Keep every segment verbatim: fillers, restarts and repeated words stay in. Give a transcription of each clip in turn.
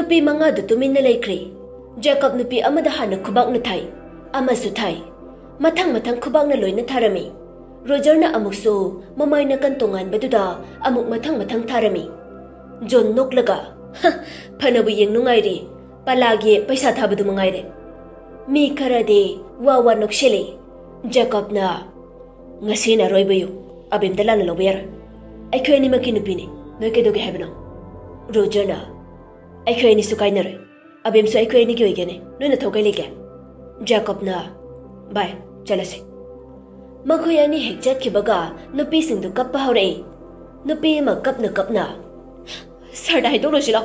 ꯅꯨꯄꯤ ꯃꯉꯥꯗꯨ ꯇꯨꯃꯤꯟꯅ ꯂꯩꯈ꯭ꯔꯦ꯫ ꯖꯦꯀꯕ ꯅꯨꯄꯤ ꯑꯃꯗ ꯍꯥꯟꯅ ꯈꯨꯕꯥꯛꯅ ꯊꯥꯏ, ꯑꯃꯁꯨ ꯊꯥꯏ꯫ ꯃꯊꯪ ꯃꯊꯪ ꯈꯨꯕꯥꯛꯅ ꯂꯣꯏꯅ ꯊꯥꯔꯝꯃꯤ꯫ ꯔꯣꯖꯔꯅ ꯑꯃꯨꯛꯁꯨ ꯃꯃꯥꯏ ꯅꯥꯀꯟ ꯇꯣꯉꯥꯟꯕꯗꯨꯗ ꯑꯃꯨꯛ ꯃꯊꯪ ꯃꯊꯪ ꯊꯥꯔꯝꯃꯤ꯫ ꯖꯣꯟ ꯅꯣꯛꯂꯒ, "ꯍ, ꯐꯅꯕꯨ ꯌꯦꯡ ꯅꯨꯡꯉꯥꯏꯔꯤ, ꯄꯂꯥꯒꯤ ꯄꯩꯁꯥ ꯊꯥꯕꯗꯨ ꯃꯉꯥꯏꯔꯦ꯫ ꯃꯤ ꯈꯔꯗꯤ ꯋꯥ ꯋꯥ ꯅꯣꯛꯁꯤꯜꯂꯤ꯫" ꯖꯦꯀꯕꯅ, "ꯉꯁꯤꯅ ꯑꯔꯣꯏꯕ ꯌꯨ, ꯑꯕꯦꯝꯇ ꯂꯥꯟꯅ ꯂꯧꯕ ꯌꯥꯔꯣꯏ꯫ ꯑꯩꯈꯣꯏ ꯑꯅꯤꯃꯛꯀꯤ ꯅꯨꯄꯤꯅꯤ, ꯅꯣꯏ ꯀꯩꯗꯧꯒꯦ ꯍꯥꯏꯕꯅꯣ?" ꯔꯣꯖꯔꯅ, "ꯑꯩꯈꯣꯏ ꯑꯅꯤꯁꯨ ꯀꯥꯏꯅꯔꯣꯏ, ꯑꯕꯦꯝꯁꯨ ꯑꯩꯈꯣꯏ ꯑꯅꯤꯒꯤ ꯑꯣꯏꯒꯅꯤ, ꯅꯣꯏꯅ ꯊꯧ ꯀꯩ ꯂꯩꯒꯦ?" ꯖꯦꯀꯕꯅ, "ꯕꯥꯏ, ꯆꯠꯂꯁꯤ꯫" ꯃꯈꯣꯏ ꯑꯅꯤ ꯍꯦꯛ ꯆꯠꯈꯤꯕꯒ ꯅꯨꯄꯤꯁꯤꯡꯗꯨ ꯀꯞꯄ ꯍꯧꯔꯛꯏ꯫ ꯅꯨꯄꯤ ꯑꯃ ꯀꯞꯅ ꯀꯞꯅ, "ꯁꯥꯔꯗ ꯍꯥꯏꯗꯣꯛꯂꯣꯏꯁꯤ ꯂꯥꯎ,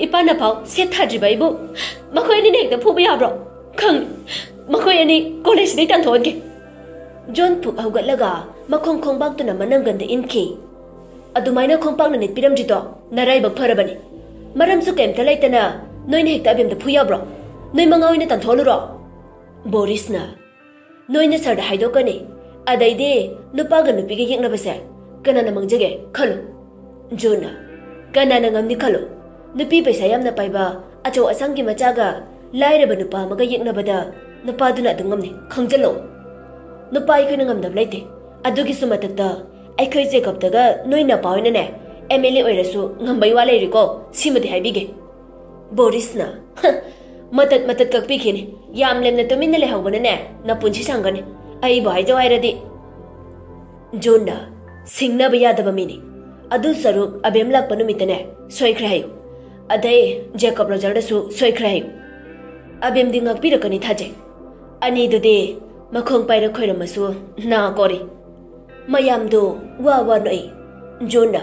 ꯏꯄꯥꯅ ꯐꯥꯎ ꯁꯦꯠ ꯊꯥꯗ꯭ꯔꯤꯕ ꯑꯩꯕꯨ ꯃꯈꯣꯏ ꯑꯅꯤꯅ ꯍꯦꯛꯇ ꯐꯨꯕ ꯌꯥꯕ꯭ꯔꯣ? ꯈꯪꯉꯤ, ꯃꯈꯣꯏ ꯑꯅꯤ ꯀꯣꯂꯦꯖꯁꯤꯗꯩ ꯇꯥꯟꯊꯣꯛꯍꯟꯒꯦ꯫" ꯖꯣꯟ ꯐꯨꯛ ꯍꯧꯒꯠꯂꯒ ꯃꯈꯣꯡ ꯈꯣꯡꯕꯥꯛꯇꯨꯅ ꯃꯅꯪꯒꯟꯗ ꯏꯟꯈꯤ꯫ "ꯑꯗꯨꯃꯥꯏꯅ ꯈꯣꯡꯄꯥꯛꯅ ꯅꯦꯠꯄꯤꯔꯝꯗ꯭ꯔꯤꯗꯣ ꯅꯔꯥꯏꯕꯛ ꯐꯔꯕꯅꯤ꯫ ꯃꯔꯝꯁꯨ ꯀꯩꯝꯇ ꯂꯩꯇꯅ ꯅꯣꯏꯅ ꯍꯦꯛꯇ ꯑꯕꯦꯝꯗ ꯐꯨ ꯌꯥꯕ꯭ꯔꯣ? ꯅꯣꯏ ꯃꯉꯥ ꯑꯣꯏꯅ ꯇꯥꯟꯊꯣꯛꯍꯜꯂꯨꯔꯣ?" ꯕꯣꯔꯤꯁꯅ, "ꯅꯣꯏꯅ ꯁꯥꯔꯗ ꯍꯥꯏꯗꯣꯛꯀꯅꯤ, ꯑꯗꯩꯗꯤ ꯅꯨꯄꯥꯒ ꯅꯨꯄꯤꯒ ꯌꯦꯛꯅꯕꯁꯦ ꯀꯅꯥꯅ ꯃꯥꯡꯖꯒꯦ ꯈꯜꯂꯨ꯫" ꯖꯣꯟꯅ, "ꯀꯅꯥꯅ ꯉꯝꯅꯤ ꯈꯜꯂꯨ? ꯅꯨꯄꯤ ꯄꯩꯁꯥ ꯌꯥꯝꯅ ꯄꯥꯏꯕ ꯑꯆꯧ ꯑꯁꯥꯡꯒꯤ ꯃꯆꯥꯒ ꯂꯥꯏꯔꯕ ꯅꯨꯄꯥ ꯑꯃꯒ ꯌꯦꯛꯅꯕꯗ ꯅꯨꯄꯥꯗꯨꯅ ꯑꯗꯨꯝ ꯉꯝꯅꯤ, ꯈꯪꯖꯜꯂꯣ꯫ ꯅꯨꯄꯥ ꯑꯩꯈꯣꯏꯅ ꯉꯝꯗꯕ ꯂꯩꯇꯦ꯫ ꯑꯗꯨꯒꯤꯁꯨ ꯃꯊꯛꯇ ꯑꯩꯈꯣꯏ ꯖꯦꯀꯕꯇꯒ ꯅꯣꯏ ꯅꯄꯥ ꯍꯣꯏꯅꯅꯦ ꯑꯦꯝ ꯑꯦꯜ ꯑꯦ ꯑꯣꯏꯔꯁꯨ ꯉꯝꯕꯩ ꯋꯥ ꯂꯩꯔꯤꯀꯣ, ꯁꯤꯃꯗꯤ ꯍꯥꯏꯕꯤꯒꯦ꯫" ꯕꯣꯔꯤꯁꯅ, "ꯍ, ꯃꯇꯠ ꯃꯇꯠ ꯀꯛꯄꯤꯈꯤꯅꯤ꯫ ꯌꯥꯝ ꯂꯦꯝꯅ ꯇꯨꯃꯤꯟꯅ ꯂꯩꯍꯧꯕꯅꯅꯦ ꯅꯄꯨꯟꯁꯤ ꯁꯥꯡꯒꯅꯤ, ꯑꯩꯕꯨ ꯍꯥꯏꯖꯧ ꯍꯥꯏꯔꯗꯤ꯫" ꯖꯣꯟꯅ, "ꯁꯤꯡꯅꯕ ꯌꯥꯗꯕ ꯃꯤꯅꯤ꯫ ꯑꯗꯨ ꯁꯔꯨꯛ ꯑꯕꯦꯝ ꯂꯥꯛꯄ ꯅꯨꯃꯤꯠꯇꯅꯦ ꯁꯣꯏꯈ꯭ꯔꯦ ꯍꯥꯏꯌꯨ꯫ ꯑꯗꯩ ꯖꯦꯀꯕ ꯔꯣꯖꯔꯗꯁꯨ ꯁꯣꯏꯈ꯭ꯔꯦ ꯍꯥꯏꯌꯨ꯫ ꯑꯕꯦꯝꯗꯤ ꯉꯥꯛꯄꯤꯔꯛꯀꯅꯤ ꯊꯥꯖꯩ꯫ ꯑꯅꯤꯗꯨꯗꯤ ꯃꯈꯣꯡ ꯄꯥꯏꯔ ꯈꯣꯏꯔꯝꯃꯁꯨ ꯅꯥ ꯀꯣꯔꯤ꯫" ꯃꯌꯥꯝꯗꯣ ꯋꯥ ꯋꯥ ꯅꯣꯛꯏ꯫ ꯖꯣꯟꯅ,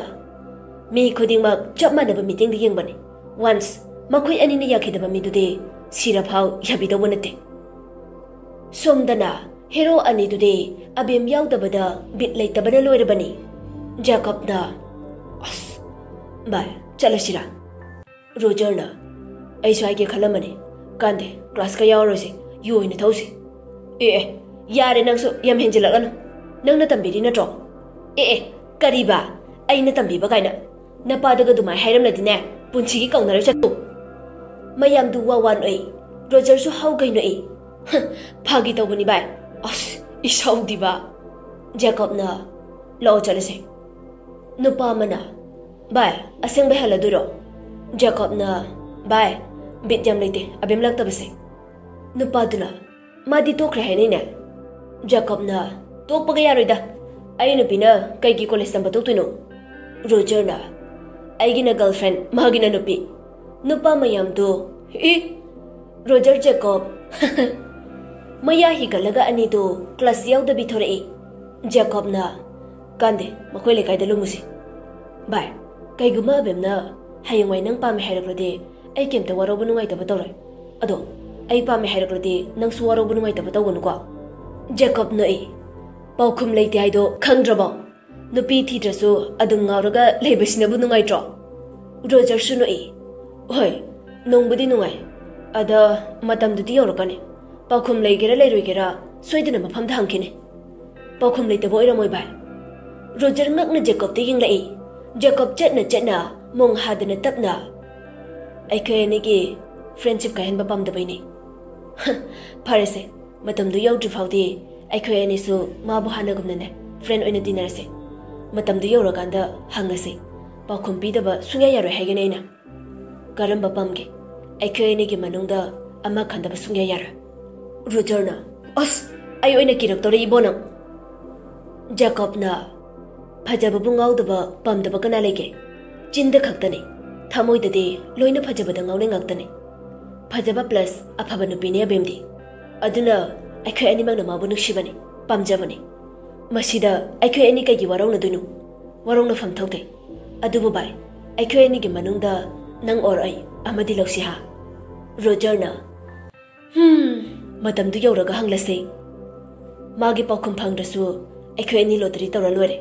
"ꯃꯤ ꯈꯨꯗꯤꯡꯃꯛ ꯆꯞ ꯃꯥꯟꯅꯕ ꯃꯤꯠꯌꯦꯡꯗ ꯌꯦꯡꯕꯅꯤ꯫ ꯋꯥꯟꯁ ꯃꯈꯣꯏ ꯑꯅꯤꯅ ꯌꯥꯈꯤꯗꯕ ꯃꯤꯗꯨꯗꯤ ꯁꯤꯔꯐꯥꯎ ꯌꯥꯕꯤꯗꯧꯕ ꯅꯠꯇꯦ꯫" ꯁꯣꯝꯗꯅ ꯍꯦꯔꯣ ꯑꯅꯤꯗꯨꯗꯤ ꯑꯕꯦꯝ ꯌꯥꯎꯗꯕꯗ ꯕꯤꯠ ꯂꯩꯇꯕꯅ ꯂꯣꯏꯔꯕꯅꯤ꯫ ꯖꯦꯀꯕꯅ, "ꯑꯁ, ꯚꯥꯏ, ꯆꯠꯂꯁꯤꯔꯥ?" ꯔꯣꯖꯔꯅ, "ꯑꯩꯁꯨ ꯍꯥꯏꯒꯦ ꯈꯜꯂꯝꯕꯅꯤ꯫ ꯀꯥꯟꯗꯦ, ꯀ꯭ꯂꯥꯁꯀ ꯌꯥꯎꯔꯣꯏꯁꯤ, ꯌꯨ ꯑꯣꯏꯅ ꯊꯧꯁꯤ꯫" "ꯑꯦ ꯑꯦ, ꯌꯥꯔꯦ, ꯅꯪꯁꯨ ꯌꯥꯝ ꯍꯦꯟꯖꯤꯜꯂꯛꯑꯅꯨ꯫ ꯅꯪꯅ ꯇꯝꯕꯤꯔꯤ ꯅꯠꯇ꯭ꯔꯣ?" "ꯑꯦ ꯑꯦ, ꯀꯔꯤꯕ? ꯑꯩꯅ ꯇꯝꯕꯤꯕ ꯀꯥꯏꯅ? ꯅꯄꯥꯗꯨꯒ ꯑꯗꯨꯃꯥꯏꯅ ꯍꯥꯏꯔꯝꯂꯗꯤꯅꯦ, ꯄꯨꯟꯁꯤꯒꯤ ꯀꯧꯅꯔꯣꯏ, ꯆꯠꯂꯨ꯫" ꯃꯌꯥꯝꯗꯨ ꯋꯥ ꯋꯥ ꯅꯣꯛꯏ꯫ ꯔꯣꯖꯔꯁꯨ ꯍꯧꯒꯩ ꯅꯣꯛꯏ꯫ "ꯍ, ꯐꯥꯒꯤ ꯇꯧꯕꯅꯤ ꯚꯥꯏ꯫ ꯑꯁ, ꯏꯁꯧꯗꯤꯕ!" ꯖꯦꯀꯣꯕꯅ, "ꯂꯥꯛꯑꯣ ꯆꯠꯂꯁꯦ꯫" ꯅꯨꯄꯥ ꯑꯃꯅ, "ꯚꯥꯏ, ꯑꯁꯦꯡꯕꯩ ꯍꯜꯂꯗꯣꯏꯔꯣ?" ꯖꯦꯀꯣꯕꯅ, "ꯚꯥꯏ, ꯕꯤꯠ ꯌꯥꯝ ꯂꯩꯇꯦ ꯑꯕꯦꯝ ꯂꯥꯛꯇꯕꯁꯦ꯫" ꯅꯨꯄꯥꯗꯨꯅ, "ꯃꯥꯗꯤ ꯇꯣꯛꯈ꯭ꯔꯦ ꯍꯥꯏꯅꯩꯅꯦ꯫" ꯖꯦꯀꯣꯕꯅ, "ꯇꯣꯛꯄꯒ ꯌꯥꯔꯣꯏꯗ꯫ ꯑꯩ ꯅꯨꯄꯤꯅ ꯀꯩꯒꯤ ꯀꯣꯂꯦꯖ ꯇꯝꯕ ꯇꯣꯛꯇꯣꯏꯅꯣ?" ꯔꯣꯖꯔꯅ, "ꯑꯩꯒꯤꯅ ꯒꯔꯜꯐ꯭ꯔꯦꯟ, ꯃꯥꯒꯤꯅ ꯅꯨꯄꯤ꯫" ꯅꯨꯄꯥ ꯃꯌꯥꯝꯗꯨ, "ꯏ, ꯔꯣꯖꯔ, ꯖꯦꯀꯣꯕ!" ꯃꯌꯥ ꯍꯤꯒꯠꯂꯒ ꯑꯅꯤꯗꯨ ꯀ꯭ꯂꯥꯁ ꯌꯥꯎꯗꯕꯤ ꯊꯣꯔꯛꯏ꯫ ꯖꯦꯀꯣꯕꯅ, "ꯀꯥꯟꯗꯦ, ꯃꯈꯣꯏ ꯂꯩꯀꯥꯏꯗ ꯂꯨꯝꯃꯨꯁꯤ꯫" "ꯚꯥꯏ, ꯀꯩꯒꯨꯝꯕ ꯑꯕꯦꯝꯅ ꯍꯌꯦꯡꯋꯥꯏ ꯅꯪ ꯄꯥꯝꯃꯦ ꯍꯥꯏꯔꯛꯂꯗꯤ ꯑꯩ ꯀꯩꯝꯇ ꯋꯥꯔꯧꯕ ꯅꯨꯡꯉꯥꯏꯇꯕ ꯇꯧꯔꯣꯏ꯫ ꯑꯗꯣ ꯑꯩ ꯄꯥꯝꯃꯦ ꯍꯥꯏꯔꯛꯂꯗꯤ ꯅꯪꯁꯨ ꯋꯥꯔꯧꯕ ꯅꯨꯡꯉꯥꯏꯇꯕ ꯇꯧꯒꯅꯨꯀꯣ꯫" ꯖꯦꯀꯣꯕ ꯅꯣꯛꯏ꯫ "ꯄꯥꯎꯈꯨꯝ ꯂꯩꯇꯦ ꯍꯥꯏꯗꯣ ꯈꯪꯗ꯭ꯔꯕꯣ? ꯅꯨꯄꯤ ꯊꯤꯗ꯭ꯔꯁꯨ ꯑꯗꯨꯝ ꯉꯥꯎꯔꯒ ꯂꯩꯕꯁꯤꯅꯕꯨ ꯅꯨꯡꯉꯥꯏꯇ꯭ꯔꯣ?" ꯔꯣꯖꯔꯁꯨ ꯅꯣꯛꯏ꯫ "ꯍꯣꯏ, ꯅꯨꯡꯕꯨꯗꯤ ꯅꯨꯡꯉꯥꯏ꯫ ꯑꯗ ꯃꯇꯝꯗꯨꯗꯤ ꯌꯧꯔꯛꯀꯅꯤ꯫ ꯄꯥꯎꯈꯨꯝ ꯂꯩꯒꯦꯔꯥ ꯂꯩꯔꯣꯏꯒꯦꯔꯥ ꯁꯣꯏꯗꯅ ꯃꯐꯝꯗ ꯍꯪꯈꯤꯅꯤ꯫" "ꯄꯥꯎꯈꯨꯝ ꯂꯩꯇꯕ ꯑꯣꯏꯔꯝꯃꯣꯏ, ꯚꯥꯏ?" ꯔꯣꯖꯔ ꯉꯛꯅ ꯖꯦꯀꯣꯕꯇ ꯌꯦꯡꯂꯛꯏ꯫ ꯖꯦꯀꯣꯕ ꯆꯠꯅ ꯆꯠꯅ, ꯃꯣꯡ ꯍꯥꯗꯅ ꯇꯞꯅ, "ꯑꯩꯈꯣꯏ ꯑꯅꯤꯒꯤ ꯐ꯭ꯔꯦꯟꯁꯤꯞ ꯀꯥꯏꯍꯟꯕ ꯄꯥꯝꯗꯕꯩꯅꯤ꯫" "ꯍ, ꯐꯔꯦꯁꯦ, ꯃꯇꯝꯗꯨ ꯌꯧꯗ꯭ꯔꯤ ꯐꯥꯎꯗꯤ ꯑꯩꯈꯣꯏ ꯑꯅꯤꯁꯨ ꯃꯥꯕꯨ ꯍꯥꯟꯅꯒꯨꯝꯅꯅꯦ ꯐ꯭ꯔꯦꯟ ꯑꯣꯏꯅ ꯇꯤꯟꯅꯔꯁꯦ꯫ ꯃꯇꯝꯗꯨ ꯌꯧꯔꯀꯥꯟꯗ ꯍꯪꯉꯁꯤ꯫ ꯄꯥꯎꯈꯨꯝ ꯄꯤꯗꯕ ꯁꯨꯡꯌꯥ ꯌꯥꯔꯣꯏ ꯍꯥꯏꯒꯅꯤ ꯑꯩꯅ꯫" "ꯀꯔꯝꯕ ꯄꯥꯝꯒꯦ? ꯑꯩꯈꯣꯏ ꯑꯅꯤꯒꯤ ꯃꯅꯨꯡꯗ ꯑꯃ ꯈꯟꯗꯕ ꯁꯨꯡꯌꯥ ꯌꯥꯔꯣꯏ꯫" ꯔꯣꯖꯔꯅ, "ꯑꯁ, ꯑꯩ ꯑꯣꯏꯅ ꯀꯤꯔꯛꯇꯧꯔꯦ ꯏꯕꯣ ꯅꯪ!" ꯖꯦꯀꯣꯕꯅ, "ꯐꯖꯕꯕꯨ ꯉꯥꯎꯗꯕ ꯄꯥꯝꯗꯕ ꯀꯅꯥ ꯂꯩꯒꯦ? ꯆꯤꯟꯗ ꯈꯛꯇꯅꯤ, ꯊꯃꯣꯏꯗꯗꯤ ꯂꯣꯏꯅ ꯐꯖꯕꯗ ꯉꯥꯎꯅꯩ ꯉꯥꯛꯇꯅꯤ꯫ ꯐꯖꯕ plus ꯑꯐꯕ ꯅꯨꯄꯤꯅꯤ ꯑꯕꯦꯝꯗꯤ꯫ ꯑꯗꯨꯅ ꯑꯩꯈꯣꯏ ꯑꯅꯤꯃꯛꯅ ꯃꯥꯕꯨ ꯅꯨꯡꯁꯤꯕꯅꯤ, ꯄꯥꯝꯖꯕꯅꯤ꯫ ꯃꯁꯤꯗ ꯑꯩꯈꯣꯏ ꯑꯅꯤ ꯀꯩꯒꯤ ꯋꯥꯔꯧꯅꯗꯣꯏꯅꯣ? ꯋꯥꯔꯧꯅꯐꯝ ꯊꯣꯛꯇꯦ꯫ ꯑꯗꯨꯕꯨ ꯚꯥꯏ, ꯑꯩꯈꯣꯏ ꯑꯅꯤꯒꯤ ꯃꯅꯨꯡꯗ ꯅꯪ or ꯑꯩ ꯑꯃꯗꯤ ꯂꯧꯁꯤ ꯍꯥ?" ꯔꯣꯖꯔꯅ, "ꯍꯝ, ꯃꯇꯝꯗꯨ ꯌꯧꯔꯒ ꯍꯪꯂꯁꯤ꯫ ꯃꯥꯒꯤ ꯄꯥꯎꯈꯨꯝ ꯐꯪꯗ꯭ꯔꯁꯨ ꯑꯩꯈꯣꯏ ꯑꯅꯤ ꯂꯣꯇꯔꯤ ꯇꯧꯔ ꯂꯣꯏꯔꯦ꯫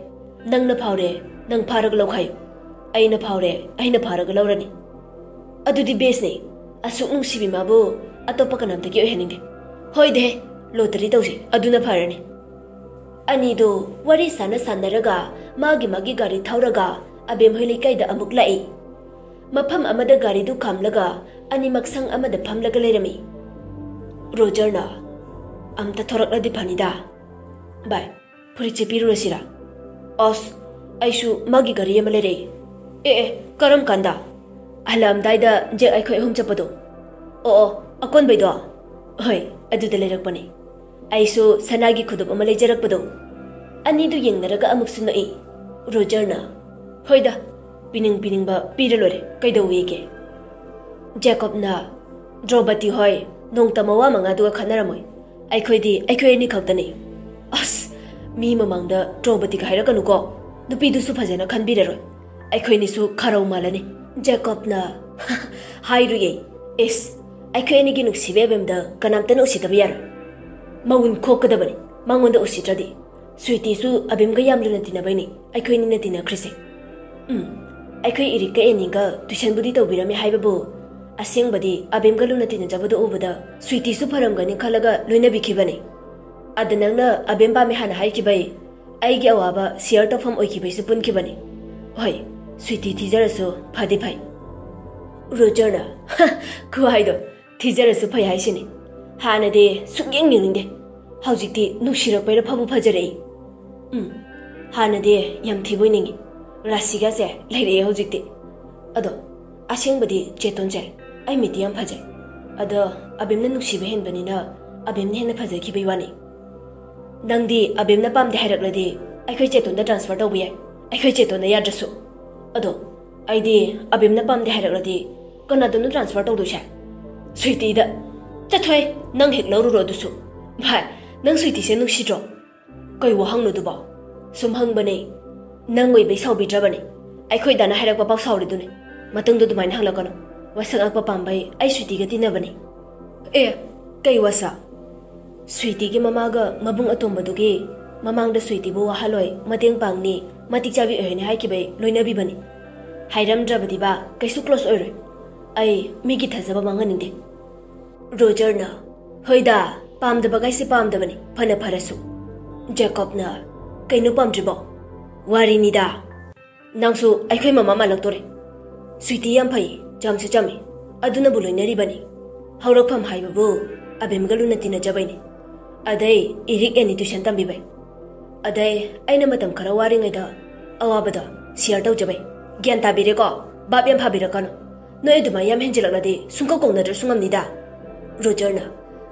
ꯅꯪꯅ ꯐꯥꯎꯔꯦ, ꯅꯪ ꯐꯥꯔꯒ ꯂꯧꯈꯥꯏꯌꯨ꯫ ꯑꯩꯅ ꯐꯥꯎꯔꯦ, ꯑꯩꯅ ꯐꯥꯔꯒ ꯂꯧꯔꯅꯤ꯫ ꯑꯗꯨꯗꯤ ꯕꯦꯁꯅꯦ꯫ ꯑꯁꯨꯛ ꯅꯨꯡꯁꯤꯕꯤ ꯃꯥꯕꯨ ꯑꯇꯣꯞꯄ ꯀꯅꯥꯝꯇꯒꯤ ꯑꯣꯏꯍꯟꯅꯤꯡꯗꯦ꯫ ꯍꯣꯏꯗꯦ, ꯂꯣꯇꯔꯤ ꯇꯧꯁꯤ, ꯑꯗꯨꯅ ꯐꯔꯅꯤ꯫" ꯑꯅꯤꯗꯨ ꯋꯥꯔꯤ ꯁꯥꯟꯅ ꯁꯥꯟꯅꯔꯒ ꯃꯥꯒꯤ ꯃꯥꯒꯤ ꯒꯥꯔꯤ ꯊꯧꯔꯒ ꯑꯕꯦꯝꯍꯣꯏ ꯂꯩꯀꯥꯏꯗ ꯑꯃꯨꯛ ꯂꯥꯛꯏ꯫ ꯃꯐꯝ ꯑꯃꯗ ꯒꯥꯔꯤꯗꯨ ꯈꯥꯝꯂꯒ ꯑꯅꯤꯃꯛ ꯁꯪ ꯑꯃꯗ ꯐꯝꯂꯒ ꯂꯩꯔꯝꯃꯤ꯫ ꯔꯣꯖꯔꯅ, "ꯑꯝꯇ ꯊꯣꯔꯛꯂꯗꯤ ꯐꯅꯤꯗ꯫ ꯚꯥꯏ, ꯐꯨꯔꯤꯠꯁꯦ ꯄꯤꯔꯨꯔꯁꯤꯔꯥ?" "ꯑꯁ, ꯑꯩꯁꯨ ꯃꯥꯒꯤ ꯒꯥꯔꯤ ꯑꯃ ꯂꯩꯔꯛꯏ꯫" "ꯑꯦ ꯑꯦ, ꯀꯔꯝ ꯀꯥꯟꯗ?" "ꯍꯜꯂꯛꯑꯝꯗꯥꯏꯗ ꯖꯦꯛ ꯑꯩꯈꯣꯏ ꯑꯍꯨꯝ ꯆꯠꯄꯗꯣ꯫" "ꯑꯣ ꯑꯣ, ꯑꯀꯣꯟꯕꯩꯗꯣ?" "ꯍꯣꯏ, ꯑꯗꯨꯗ ꯂꯩꯔꯛꯄꯅꯦ꯫ ꯑꯩꯁꯨ ꯁꯅꯥꯒꯤ ꯈꯨꯗꯣꯞ ꯑꯃ ꯂꯩꯖꯔꯛꯄꯗꯣ꯫" ꯑꯅꯤꯗꯨ ꯌꯦꯡꯅꯔꯒ ꯑꯃꯨꯛꯁꯨ ꯅꯣꯛꯏ꯫ ꯔꯣꯖꯔꯅ, "ꯍꯣꯏꯗ, ꯄꯤꯅꯤꯡ ꯄꯤꯅꯤꯡꯕ ꯄꯤꯔ ꯂꯣꯏꯔꯦ, ꯀꯩꯗꯧꯋꯦꯒꯦ?" ꯖꯦꯀꯣꯕꯅ, "ꯗ꯭ꯔꯧꯕꯗꯤ ꯍꯣꯏ ꯅꯣꯡꯇ ꯃꯋꯥ ꯃꯉꯥꯗꯨꯒ ꯈꯠꯅꯔꯝꯃꯣꯏ꯫ ꯑꯩꯈꯣꯏꯗꯤ ꯑꯩꯈꯣꯏ ꯑꯅꯤ ꯈꯛꯇꯅꯤ꯫" "ꯑꯁ, ꯃꯤ ꯃꯃꯥꯡꯗ ꯗ꯭ꯔꯧꯕꯗꯤꯒ ꯍꯥꯏꯔꯛꯀꯅꯨꯀꯣ꯫ ꯅꯨꯄꯤꯗꯨꯁꯨ ꯐꯖꯅ ꯈꯟꯕꯤꯔꯔꯣꯏ꯫ ꯑꯩꯈꯣꯏꯅꯤꯁꯨ ꯈꯔꯧ ꯃꯥꯜꯂꯅꯤ꯫" ꯖꯦꯀꯣꯕꯅ, "ꯍꯥꯏꯔꯨꯌꯦ꯫ ꯏꯁ, ꯑꯩꯈꯣꯏ ꯑꯅꯤꯒꯤ ꯅꯨꯡꯁꯤꯕ ꯑꯦꯕꯦꯝꯗ ꯀꯅꯥꯝꯇꯅ ꯎꯁꯤꯠꯇꯕ ꯌꯥꯔꯣꯏ꯫ ꯃꯉꯣꯟ ꯈꯣꯛꯀꯗꯕꯅꯤ, ꯃꯉꯣꯟꯗ ꯎꯁꯤꯠꯇ꯭ꯔꯗꯤ꯫ ꯁ꯭ꯋꯤꯇꯤꯁꯨ ꯑꯕꯦꯝꯒ ꯌꯥꯝ ꯂꯨꯅ ꯇꯤꯟꯅꯕꯩꯅꯤ ꯑꯩꯈꯣꯏꯅꯤꯅ ꯇꯤꯟꯅꯈ꯭ꯔꯤꯁꯦ꯫ ꯎꯝ, ꯑꯩꯈꯣꯏ ꯏꯔꯤꯛꯀ ꯑꯦꯅꯤꯒ ꯇꯨꯏꯁꯟꯕꯨꯗꯤ ꯇꯧꯕꯤꯔꯝꯃꯦ ꯍꯥꯏꯕꯕꯨ, ꯑꯁꯦꯡꯕꯗꯤ ꯑꯕꯦꯝꯒ ꯂꯨꯅ ꯇꯤꯟꯅꯖꯕꯗꯨ ꯎꯕꯗ ꯁ꯭ꯋꯤꯇꯤꯁꯨ ꯐꯔꯝꯒꯅꯤ ꯈꯜꯂꯒ ꯂꯣꯏꯅꯕꯤꯈꯤꯕꯅꯤ꯫ ꯑꯗ ꯅꯪꯅ ꯑꯕꯦꯝ ꯄꯥꯝꯃꯦ ꯍꯥꯟꯅ ꯍꯥꯏꯈꯤꯕꯩ ꯑꯩꯒꯤ ꯑꯋꯥꯕ ꯁꯤꯌꯔ ꯇꯧꯐꯝ ꯑꯣꯏꯈꯤꯕꯩꯁꯨ ꯄꯨꯟꯈꯤꯕꯅꯤ꯫ ꯍꯣꯏ, ꯁ꯭ꯋꯤꯇꯤ ꯊꯤꯖꯔꯁꯨ ꯐꯗꯤ ꯐꯩ꯫" ꯔꯣꯖꯔꯅ, "ꯍ, ꯈꯨꯍꯥꯏꯗꯣ, ꯊꯤꯖꯔꯁꯨ ꯐꯩ ꯍꯥꯏꯁꯤꯅꯤ꯫ ꯍꯥꯟꯅꯗꯤ ꯁꯨꯛꯌꯦꯡ ꯌꯦꯡꯅꯤꯡꯗꯦ꯫ ꯍꯧꯖꯤꯛꯇꯤ ꯅꯨꯡꯁꯤꯔꯛꯄꯩꯔ ꯐꯕꯨ ꯐꯖꯔꯛꯏ꯫ ꯎꯝ, ꯍꯥꯟꯅꯗꯤ ꯌꯥꯝ ꯊꯤꯕꯣꯏ ꯅꯤꯡꯉꯤ꯫ ꯔꯥꯁꯤꯒꯁꯦ ꯂꯩꯔꯛꯑꯦ ꯍꯧꯖꯤꯛꯇꯤ꯫ ꯑꯗꯣ, ꯑꯁꯦꯡꯕꯗꯤ ꯆꯦꯇꯣꯟꯁꯦ ꯑꯩ ꯃꯤꯠꯇꯤ ꯌꯥꯝ ꯐꯖꯩ꯫ ꯑꯗꯣ, ꯑꯕꯦꯝꯅ ꯅꯨꯡꯁꯤꯕ ꯍꯦꯟꯕꯅꯤꯅ ꯑꯕꯦꯝꯅ ꯍꯦꯟꯅ ꯐꯖꯈꯤꯕꯩ ꯋꯥꯅꯤ꯫ ꯅꯪꯗꯤ ꯑꯕꯦꯝꯅ ꯄꯥꯝꯗꯦ ꯍꯥꯏꯔꯛꯂꯗꯤ ꯑꯩꯈꯣꯏ ꯆꯦꯇꯣꯟꯗ ꯇ꯭ꯔꯥꯟꯁꯐꯔ ꯇꯧꯕ ꯌꯥꯏ, ꯑꯩꯈꯣꯏ ꯆꯦꯇꯣꯟꯗ ꯌꯥꯗ꯭ꯔꯁꯨ꯫ ꯑꯗꯣ, ꯑꯩꯗꯤ ꯑꯕꯦꯝꯅ ꯄꯥꯝꯗꯦ ꯍꯥꯏꯔꯛꯂꯗꯤ ꯀꯅꯥꯗꯅꯣ ꯇ꯭ꯔꯥꯟꯁꯐꯔ ꯇꯧꯗꯣꯏꯁꯦ? ꯁ꯭ꯋꯤꯇꯤꯗ꯫ ꯆꯠꯊꯣꯏ, ꯅꯪ ꯍꯦꯛ ꯂꯧꯔꯨꯔꯣ ꯑꯗꯨꯁꯨ꯫ ꯚꯥꯏ, ꯅꯪ ꯁ꯭ꯋꯤꯇꯤꯁꯦ ꯅꯨꯡꯁꯤꯗ꯭ꯔꯣ?" "ꯀꯩ ꯋꯥꯍꯪꯅꯣ ꯑꯗꯨꯕꯣ?" "ꯁꯨꯝ ꯍꯪꯕꯅꯦ꯫ ꯅꯪ ꯑꯣꯏꯕꯩ ꯁꯥꯎꯕꯤꯗ꯭ꯔꯕꯅꯦ꯫ ꯑꯩꯈꯣꯏ ꯗꯥꯅ ꯍꯥꯏꯔꯛꯄ ꯄꯥꯎ ꯁꯥꯎꯔꯤꯗꯨꯅꯦ꯫ ꯃꯇꯨꯡꯗ ꯑꯗꯨꯃꯥꯏꯅ ꯍꯪꯂꯛꯀꯅꯨ꯫ ꯋꯥꯁꯛ ꯉꯥꯛꯄ ꯄꯥꯝꯕꯩ ꯑꯩ ꯁ꯭ꯋꯤꯇꯤꯒ ꯇꯤꯟꯅꯕꯅꯦ꯫" "ꯑꯦ, ꯀꯩ ꯋꯥꯁꯛ?" "ꯁ꯭ꯋꯤꯇꯤꯒꯤ ꯃꯃꯥꯒ ꯃꯕꯨꯡ ꯑꯇꯣꯝꯕꯗꯨꯒꯤ ꯃꯃꯥꯡꯗ ꯁ꯭ꯋꯤꯇꯤꯕꯨ ꯋꯥꯍꯜꯂꯣꯏ, ꯃꯇꯦꯡ ꯄꯥꯡꯅꯤ, ꯃꯇꯤꯛ ꯆꯥꯕꯤ ꯑꯣꯏꯍꯟꯅꯤ ꯍꯥꯏꯈꯤꯕꯩ ꯂꯣꯏꯅꯕꯤꯕꯅꯤ꯫ ꯍꯥꯏꯔꯝꯗ꯭ꯔꯕꯗꯤꯕ ꯀꯩꯁꯨ ꯀ꯭ꯂꯣꯁ ꯑꯣꯏꯔꯣꯏ꯫ ꯑꯩ ꯃꯤꯒꯤ ꯊꯥꯖꯕ ꯃꯥꯡꯍꯟꯅꯤꯡꯗꯦ꯫" ꯔꯣꯖꯔꯅ, "ꯍꯣꯏꯗ, ꯄꯥꯝꯗꯕꯒꯥꯏꯁꯦ ꯄꯥꯝꯗꯕꯅꯤ, ꯐꯅ ꯐꯔꯁꯨ꯫" ꯖꯦꯀꯣꯕꯅ, "ꯀꯩꯅꯣ ꯄꯥꯝꯗ꯭ꯔꯤꯕꯣ?" "ꯋꯥꯔꯤꯅꯤꯗ꯫ ꯅꯪꯁꯨ ꯑꯩꯈꯣꯏ ꯃꯃꯥ ꯃꯥꯜꯂꯛꯇꯣꯔꯦ꯫ ꯁ꯭ꯋꯤꯇꯤ ꯌꯥꯝ ꯐꯩ, ꯆꯝꯁꯨ ꯆꯝꯃꯤ꯫ ꯑꯗꯨꯅꯕꯨ ꯂꯣꯏꯅꯔꯤꯕꯅꯤ꯫ ꯍꯧꯔꯛꯐꯝ ꯍꯥꯏꯕꯕꯨ ꯑꯕꯦꯝꯒ ꯂꯨꯅ ꯇꯤꯟꯅꯖꯕꯩꯅꯤ꯫ ꯑꯗꯩ ꯏꯔꯤꯛ ꯑꯦꯅꯤ ꯇ꯭ꯌꯨꯁꯟ ꯇꯝꯕꯤꯕꯩ꯫ ꯑꯗꯩ ꯑꯩꯅ ꯃꯇꯝ ꯈꯔ ꯋꯥꯔꯤꯉꯩꯗ ꯑꯋꯥꯕꯗꯣ ꯁꯤꯌꯔ ꯇꯧꯖꯕꯩ꯫ ꯒ꯭ꯌꯥꯟ ꯇꯥꯕꯤꯔꯦꯀꯣ? ꯚꯥꯞ ꯌꯥꯝ ꯐꯥꯕꯤꯔꯛꯀꯅꯨ꯫ ꯅꯣꯏ ꯑꯗꯨꯃꯥꯏ ꯌꯥꯝ ꯍꯦꯟꯖꯤꯜꯂꯛꯂꯗꯤ ꯁꯨꯡꯀꯧ ꯀꯧꯅꯗ꯭ꯔꯁꯨ ꯉꯝꯅꯤꯗ꯫ ꯔꯣꯖꯔꯅ,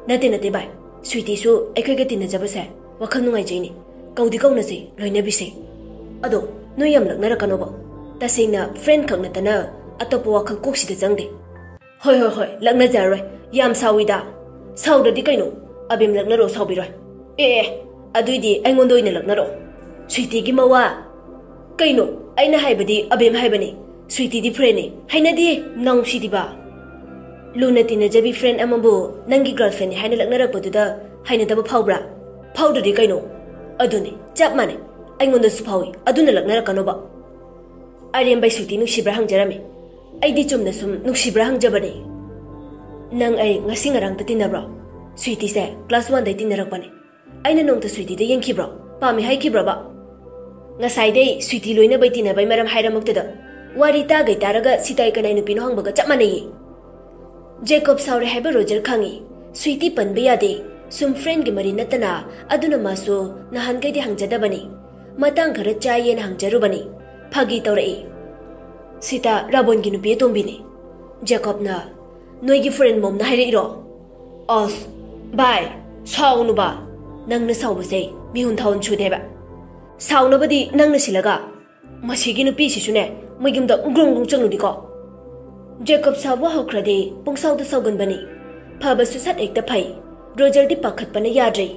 "ꯅꯠꯇꯦ, ꯅꯠꯇꯦ ꯚꯥꯏ, ꯁ꯭ꯋꯤꯇꯤꯁꯨ ꯑꯩꯈꯣꯏꯒ ꯇꯤꯟꯅꯖꯕꯁꯦ ꯋꯥꯈꯜ ꯅꯨꯡꯉꯥꯏꯖꯩꯅꯤ꯫ ꯀꯧꯗꯤ ꯀꯧꯅꯁꯤ, ꯂꯣꯏꯅꯕꯤꯁꯤ꯫ ꯑꯗꯣ ꯅꯣꯏ ꯌꯥꯝ ꯂꯛꯅꯔꯛꯀꯅꯣꯕ꯫ ꯇꯁꯦꯡꯅ ꯐ꯭ꯔꯦꯟ ꯈꯛ ꯅꯠꯇꯅ ꯑꯇꯣꯞꯄ ꯋꯥꯈꯜ ꯀꯣꯛꯁꯤꯗ ꯆꯪꯗꯦ꯫" "ꯍꯣꯏ, ꯍꯣꯏ, ꯍꯣꯏ, ꯂꯛꯅꯖꯔꯔꯣꯏ꯫ ꯌꯥꯝ ꯁꯥꯎꯏꯗ꯫" "ꯁꯥꯎꯗ꯭ꯔꯗꯤ ꯀꯩꯅꯣ? ꯑꯕꯦꯝ ꯂꯛꯅꯔꯣ, ꯁꯥꯎꯕꯤꯔꯣꯏ꯫" "ꯑꯦ, ꯑꯦ, ꯑꯗꯨꯏꯗꯤ ꯑꯩꯉꯣꯟꯗ ꯑꯣꯏꯅ ꯂꯛꯅꯔꯣ꯫" "ꯁ꯭ꯋꯤꯇꯤꯒꯤ ꯃꯋꯥ꯫" "ꯀꯩꯅꯣ? ꯑꯩꯅ ꯍꯥꯏꯕꯗꯤ ꯑꯕꯦꯝ ꯍꯥꯏꯕꯅꯤ꯫ ꯁ꯭ꯋꯤꯇꯤꯗꯤ ꯐ꯭ꯔꯦꯟꯅꯤ꯫ ꯍꯩꯅꯗꯦ, ꯅꯥꯎꯁꯤꯗꯤꯕ꯫ ꯂꯨꯅ ꯇꯤꯟꯅꯖꯕꯤ ꯐ꯭ꯔꯦꯟ ꯑꯃꯕꯨ ꯅꯪꯒꯤ ꯒꯔꯜꯐ꯭ꯔꯦꯟꯅꯤ ꯍꯥꯏꯅ ꯂꯛꯅꯔꯛꯄꯗꯨꯗ ꯍꯩꯅꯗꯕ ꯐꯥꯎꯕ꯭ꯔꯥ? ꯐꯥꯎꯗ꯭ꯔꯗꯤ ꯀꯩꯅꯣ? ꯑꯗꯨꯅꯤ, ꯆꯞ ꯃꯥꯟꯅꯩ꯫ ꯑꯩꯉꯣꯟꯗꯁꯨ ꯐꯥꯎꯏ, ꯑꯗꯨꯅ ꯂꯛꯅꯔꯛꯀꯅꯣꯕ꯫" "ꯑꯔꯦꯝꯕꯩ ꯁ꯭ꯋꯤꯇꯤ ꯅꯨꯡꯁꯤꯕ꯭ꯔꯥ ꯍꯪꯖꯔꯝꯃꯤ꯫ ꯑꯩꯗꯤ ꯆꯨꯝꯅ ꯁꯨꯝ ꯅꯨꯡꯁꯤꯕ꯭ꯔꯥ ꯍꯪꯖꯕꯅꯤ꯫" "ꯅꯪ ꯑꯩ ꯉꯁꯤ ꯉꯔꯥꯡꯇ ꯇꯤꯟꯅꯕ꯭ꯔꯣ? ꯁ꯭ꯋꯤꯇꯤꯁꯦ ꯀ꯭ꯂꯥꯁ ꯋꯥꯟꯗꯩ ꯇꯤꯟꯅꯔꯛꯄꯅꯦ꯫ ꯑꯩꯅ ꯅꯣꯡꯇ ꯁ꯭ꯋꯤꯇꯤꯗ ꯌꯦꯡꯈꯤꯕ꯭ꯔꯣ? ꯄꯥꯝꯃꯤ ꯍꯥꯏꯈꯤꯕ꯭ꯔꯕ? ꯉꯁꯥꯏꯗꯩ ꯁ꯭ꯋꯤꯇꯤ ꯂꯣꯏꯅꯕꯩ ꯇꯤꯟꯅꯕꯩ ꯃꯔꯝ ꯍꯥꯏꯔꯝꯃꯛꯇꯗ ꯋꯥꯔꯤ ꯇꯥꯒꯩ ꯇꯥꯔꯒ ꯁꯤꯇꯥꯏ ꯀꯅꯥꯏ ꯅꯨꯄꯤꯅꯣ ꯍꯪꯕꯒ ꯆꯞ ꯃꯥꯟꯅꯩꯌꯦ꯫" ꯖꯦꯀꯣꯕ ꯁꯥꯎꯔꯦ ꯍꯥꯏꯕ ꯔꯣꯖꯔ ꯈꯪꯉꯤ꯫ ꯁ꯭ꯋꯤꯇꯤ ꯄꯟꯕ ꯌꯥꯗꯦ꯫ ꯁꯨꯝ ꯐ꯭ꯔꯦꯟꯒꯤ ꯃꯔꯤ ꯅꯠꯇꯅ꯫ ꯑꯗꯨꯅ ꯃꯥꯁꯨ ꯅꯍꯥꯟꯈꯩꯗꯤ ꯍꯪꯖꯗꯕꯅꯤ꯫ ꯃꯇꯥꯡ ꯈꯔ ꯆꯥꯏꯌꯦꯅ ꯍꯪꯖꯔꯨꯕꯅꯤ꯫ ꯐꯥꯒꯤ ꯇꯧꯔꯛꯏ꯫ "ꯁꯤꯇꯥ, ꯔꯥꯕꯣꯟꯒꯤ ꯅꯨꯄꯤ ꯑꯇꯣꯝꯕꯤꯅꯤ꯫" ꯖꯦꯀꯣꯕꯅ, "ꯅꯣꯏꯒꯤ ꯐ꯭ꯔꯦꯟ ꯃꯣꯝꯅ ꯍꯥꯏꯔꯛꯏꯔꯣ?" "ꯑꯁ, ꯚꯥꯏ, ꯁꯥꯎꯅꯨꯕ꯫ ꯅꯪꯅ ꯁꯥꯎꯕꯁꯦ ꯃꯤꯍꯨꯟ ꯊꯥꯍꯨꯟ ꯁꯨꯗꯦꯕ꯫ ꯁꯥꯎꯅꯕꯗꯤ ꯅꯪꯅ ꯁꯤꯜꯂꯒ꯫ ꯃꯁꯤꯒꯤ ꯅꯨꯄꯤꯁꯤꯁꯨꯅꯦ, ꯃꯌꯨꯝꯗ ꯒ꯭ꯔꯨꯡ ꯒ꯭ꯔꯨꯡ ꯆꯪꯂꯨꯗꯤꯀꯣ꯫" ꯖꯦꯀꯣꯕ ꯁꯥꯎꯕ ꯍꯧꯈ꯭ꯔꯗꯤ ꯄꯨꯡꯁꯥꯎꯗ ꯁꯥꯎꯒꯟꯕꯅꯤ꯫ ꯐꯕꯁꯨ ꯁꯠ ꯍꯦꯛꯇ ꯐꯩ꯫ ꯔꯣꯖꯔꯗꯤ ꯄꯥꯈꯠꯄꯅ ꯌꯥꯗ꯭ꯔꯦ꯫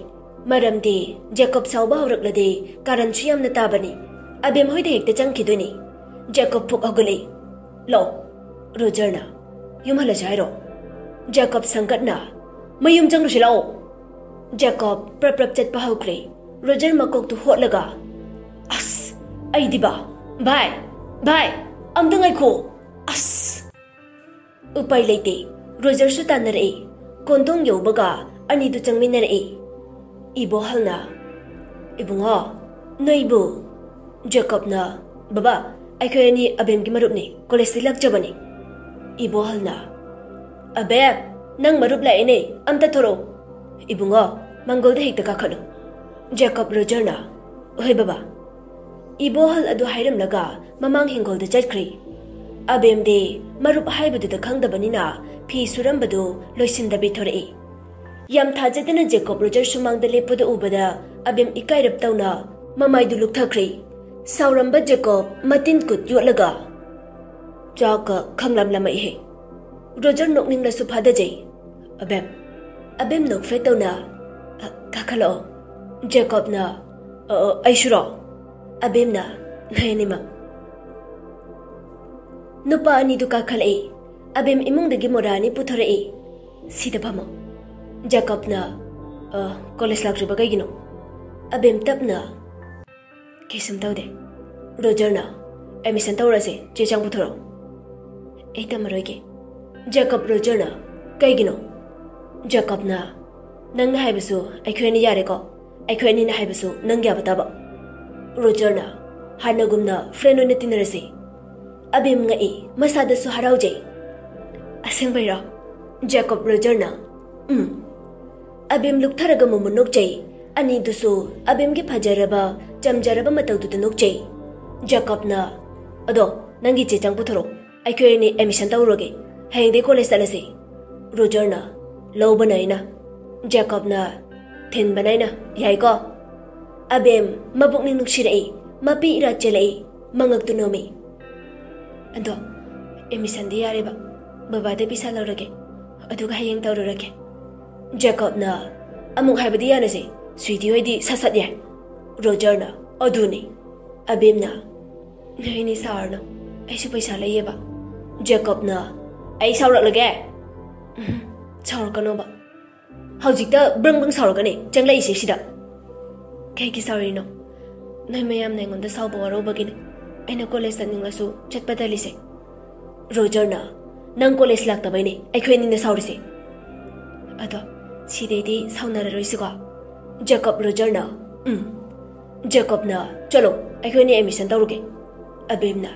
ꯃꯔꯝꯗꯤ ꯖꯦꯀꯣꯕ ꯁꯥꯎꯕ ꯍꯧꯔꯛꯂꯗꯤ ꯀꯥꯔꯟꯁꯨ ꯌꯥꯝꯅ ꯇꯥꯕꯅꯤ꯫ ꯑꯕꯦꯝ ꯍꯣꯏꯗ ꯍꯦꯛꯇ ꯆꯪꯈꯤꯗꯣꯏꯅꯤ꯫ ꯖꯦꯀꯣꯕ ꯐꯨꯛ ꯍꯧꯒꯠꯂꯛꯏ꯫ "ꯂꯥꯛꯑꯣ꯫" ꯔꯣꯖꯔꯅ, "ꯌꯨꯝ ꯍꯜꯂꯁꯤ ꯍꯥꯏꯔꯣ?" ꯖꯦꯀꯣꯕ ꯁꯪꯒꯠꯅ, "ꯃꯌꯨꯝ ꯆꯪꯂꯨꯁꯤ ꯂꯥꯛꯑꯣ꯫" ꯖꯦꯀꯣꯕ ꯄ꯭ꯔꯞ ꯄ꯭ꯔꯞ ꯆꯠꯄ ꯍꯧꯈ꯭ꯔꯦ꯫ ꯔꯣꯖꯔ ꯃꯀꯣꯛꯇꯨ ꯍꯣꯠꯂꯒ, "ꯑꯁ, ꯑꯩꯗꯤꯕ꯫ ꯚꯥꯏ, ꯚꯥꯏ, ꯑꯝꯇ ꯉꯥꯏꯈꯣ꯫ ꯑꯁ!" ꯎꯄꯥꯏ ꯂꯩꯇꯦ꯫ ꯔꯣꯖꯔꯁꯨ ꯇꯥꯟꯅꯔꯛꯏ꯫ ꯀꯣꯟꯊꯣꯡ ꯌꯧꯕꯒ ꯑꯅꯤꯗꯨ ꯆꯪꯃꯤꯟꯅꯔꯛꯏ꯫ ꯏꯕꯣꯍꯜꯅ, "ꯏꯕꯨꯡꯉꯣ, ꯅꯣꯏꯕꯨ?" ꯖꯦꯀꯣꯕꯅ, "ꯕꯕꯥ, ꯑꯩꯈꯣꯏ ꯑꯅꯤ ꯑꯕꯦꯝꯒꯤ ꯃꯔꯨꯞꯅꯤ, ꯀꯣꯂꯦꯖꯇꯒꯤ ꯂꯥꯛꯆꯕꯅꯤ꯫ ꯏꯕꯣꯍꯜꯅ, "ꯑꯕꯦꯝ, ꯅꯪ ꯃꯔꯨꯞ ꯂꯥꯛꯑꯦꯅꯦ, ꯑꯝꯇ ꯊꯣꯔꯛꯑꯣ꯫ ꯏꯕꯨꯡꯉꯣ, ꯃꯪꯒꯣꯜꯗ ꯍꯦꯛꯇ ꯀꯥꯈꯠꯂꯨ꯫" ꯖꯦꯀꯣꯕ ꯔꯣꯖꯔꯅ, "ꯍꯣꯏ ꯕꯕꯥ꯫" ꯏꯕꯣꯍꯜ ꯑꯗꯨ ꯍꯥꯏꯔꯝꯂꯒ ꯃꯃꯥꯡ ꯍꯤꯡꯒꯣꯜꯗ ꯆꯠꯈ꯭ꯔꯦ꯫ ꯑꯕꯦꯝꯗꯤ ꯃꯔꯨꯞ ꯍꯥꯏꯕꯗꯨꯗ ꯈꯪꯗꯕꯅꯤꯅ ꯐꯤ ꯁꯨꯔꯝꯕꯗꯨ ꯂꯣꯏꯁꯤꯟꯗꯕꯤ ꯊꯣꯔꯛꯏ꯫ ꯌꯥꯝ ꯊꯥꯖꯗꯅ ꯖꯦꯀꯣꯕ ꯔꯣꯖꯔ ꯁꯨꯃꯥꯡꯗ ꯂꯦꯞꯄꯗꯨ ꯎꯕꯗ ꯑꯕꯦꯝ ꯏꯀꯥꯏꯔꯞ ꯇꯧꯅ ꯃꯃꯥꯏꯗꯨ ꯂꯨꯛꯊꯈ꯭ꯔꯦ꯫ ꯁꯥꯎꯔꯝꯕ ꯖꯦꯀꯣꯕ ꯃꯇꯤꯟ ꯀꯨꯠ ꯌꯣꯠꯂꯒ, "ꯆꯥꯛꯀ ꯈꯪꯂꯝ ꯂꯝꯃꯛꯏꯍꯦ꯫" ꯔꯣꯖꯔ ꯅꯣꯛꯅꯤꯡꯂꯁꯨ ꯐꯥꯗꯖꯩ꯫ "ꯑꯕꯦꯝ꯫" ꯑꯕꯦꯝ ꯅꯣꯛꯐꯦꯠ ꯇꯧꯅ, "ꯑ, ꯀꯥꯈꯠꯂꯛꯑꯣ꯫" ꯖꯦꯀꯣꯕꯅ, "ꯑ, ꯑ, ꯑꯩꯁꯨꯔꯣ?" ꯑꯕꯦꯝꯅ, "ꯅꯣꯏ ꯑꯅꯤꯃꯛ꯫" ꯅꯨꯄꯥ ꯑꯅꯤꯗꯨ ꯀꯥꯈꯠꯂꯛꯏ꯫ ꯑꯕꯦꯝ ꯏꯃꯨꯡꯗꯒꯤ ꯃꯣꯔꯥ ꯑꯅꯤ ꯄꯨꯊꯣꯔꯛꯏ꯫ "ꯁꯤꯗ ꯐꯝꯃꯣ꯫" ꯖꯦꯀꯣꯕꯅ, "ꯑ, ꯀꯣꯂꯦꯖ ꯂꯥꯛꯇ꯭ꯔꯤꯕ ꯀꯩꯒꯤꯅꯣ?" ꯑꯕꯦꯝ ꯇꯞꯅ, "ꯀꯩꯁꯨꯝ ꯇꯧꯗꯦ꯫" ꯔꯣꯖꯔꯅ, "ꯑꯦꯗꯃꯤꯁꯟ ꯇꯧꯔꯁꯦ, ꯆꯦ ꯆꯥꯡ ꯄꯨꯊꯣꯔꯛꯑꯣ꯫" "ꯑꯩ ꯇꯝꯃꯔꯣꯏꯒꯦ꯫" ꯖꯦꯀꯣꯕ ꯔꯣꯖꯔꯅ, "ꯀꯩꯒꯤꯅꯣ?" ꯖꯦꯀꯣꯕꯅ, "ꯅꯪꯅ ꯍꯥꯏꯕꯁꯨ ꯑꯩꯈꯣꯏ ꯑꯅꯤ ꯌꯥꯔꯦꯀꯣ? ꯑꯩꯈꯣꯏ ꯑꯅꯤꯅ ꯍꯥꯏꯕꯁꯨ ꯅꯪ ꯌꯥꯕ ꯇꯥꯕ꯫" ꯔꯣꯖꯔꯅ, "ꯍꯥꯟꯅꯒꯨꯝꯅ ꯐ꯭ꯔꯦꯟ ꯑꯣꯏꯅ ꯇꯤꯟꯅꯔꯁꯤ꯫" ꯑꯕꯦꯝ ꯉꯛꯏ, ꯃꯁꯥꯗꯁꯨ ꯍꯔꯥꯎꯖꯩ꯫ "ꯑꯁꯦꯡꯕꯩꯔꯣ?" ꯖꯦꯀꯣꯕ ꯔꯣꯖꯔꯅ, "ꯎꯝ꯫" ꯑꯕꯦꯝ ꯂꯨꯛꯊꯔꯒ ꯃꯨꯃꯨ ꯅꯣꯛꯆꯩ꯫ ꯑꯅꯤꯗꯨꯁꯨ ꯑꯕꯦꯝꯒꯤ ꯐꯖꯔꯕ, ꯆꯝꯖꯔꯕ ꯃꯇꯧꯗꯨꯗ ꯅꯣꯛꯆꯩ꯫ ꯖꯦꯀꯣꯕꯅ, "ꯑꯗꯣ, ꯅꯪꯒꯤ ꯆꯦ ꯆꯥꯡ ꯄꯨꯊꯣꯔꯛꯑꯣ, ꯑꯩꯈꯣꯏ ꯑꯅꯤ ꯑꯦꯗꯃꯤꯁꯟ ꯇꯧꯔꯨꯔꯒꯦ, ꯍꯌꯦꯡꯗꯩ ꯀꯣꯂꯦꯖ ꯆꯠꯂꯁꯤ꯫" ꯔꯣꯖꯔꯅ, "ꯂꯧꯕꯅ ꯑꯩꯅ꯫" ꯖꯦꯀꯣꯕꯅ, "ꯊꯤꯟꯕꯅ ꯑꯩꯅ, ꯌꯥꯏꯀꯣ?" ꯑꯕꯦꯝ ꯃꯕꯨꯛꯅꯤꯡ ꯅꯨꯡꯁꯤꯔꯛꯏ, ꯃꯄꯤ ꯏꯔꯥ ꯆꯦꯜꯂꯛꯏ, ꯃꯉꯛꯇꯨ ꯅꯣꯝꯃꯤ꯫ "ꯑꯗꯣ, ꯑꯦꯗꯃꯤꯁꯟꯗꯤ ꯌꯥꯔꯦꯕ, ꯕꯕꯥꯗ ꯄꯩꯁꯥ ꯂꯧꯔꯒꯦ, ꯑꯗꯨꯒ ꯍꯌꯦꯡ ꯇꯧꯔꯨꯔꯒꯦ꯫" ꯖꯦꯀꯣꯕꯅ, "ꯑꯃꯨꯛ ꯍꯥꯏꯕꯗꯤ ꯌꯥꯅꯁꯦ, ꯁ꯭ꯋꯤꯇꯤ ꯍꯣꯏꯗꯤ ꯁꯠ ꯁꯠ ꯌꯥꯏ꯫" ꯔꯣꯖꯔꯅ, "ꯑꯗꯨꯅꯤ꯫" ꯑꯕꯦꯝꯅ, "ꯅꯣꯏ ꯑꯅꯤ ꯁꯥꯎꯔꯅꯨ, ꯑꯩꯁꯨ ꯄꯩꯁꯥ ꯂꯩꯌꯦꯕ꯫" ꯖꯦꯀꯣꯕꯅ, "ꯑꯩ ꯁꯥꯎꯔꯛꯂꯒꯦ?" "ꯎꯝ, ꯁꯥꯎꯔꯛꯀꯅꯣꯕ꯫ ꯍꯧꯖꯤꯛꯇ ꯕ꯭ꯔꯪ ꯕ꯭ꯔꯪ ꯁꯥꯎꯔꯛꯀꯅꯤ ꯆꯪꯂꯛꯏꯁꯦ ꯁꯤꯗ꯫ ꯀꯩꯒꯤ ꯁꯥꯎꯔꯤꯅꯣ? ꯅꯣꯏ ꯃꯌꯥꯝꯅ ꯑꯩꯉꯣꯟꯗ ꯁꯥꯎꯕ ꯋꯥꯔꯧꯕꯒꯤꯅꯦ ꯑꯩꯅ ꯀꯣꯂꯦꯖ ꯆꯠꯅꯤꯡꯂꯁꯨ ꯆꯠꯄ ꯇꯜꯂꯤꯁꯦ꯫" ꯔꯣꯖꯔꯅ, "ꯅꯪ ꯀꯣꯂꯦꯖ ꯂꯥꯛꯇꯕꯩꯅꯦ ꯑꯩꯈꯣꯏ ꯑꯅꯤꯅ ꯁꯥꯎꯔꯤꯁꯦ꯫ ꯑꯗꯣ, ꯁꯤꯗꯩꯗꯤ ꯁꯥꯎꯅꯔꯔꯣꯏꯁꯤꯀꯣ?" ꯖꯦꯀꯣꯕ ꯔꯣꯖꯔꯅ, "ꯎꯝ꯫" ꯖꯦꯀꯣꯕꯅ, "ꯆꯠꯂꯣ, ꯑꯩꯈꯣꯏ ꯑꯅꯤ ꯑꯦꯗꯃꯤꯁꯟ ꯇꯧꯔꯨꯒꯦ꯫" ꯑꯕꯦꯝꯅ,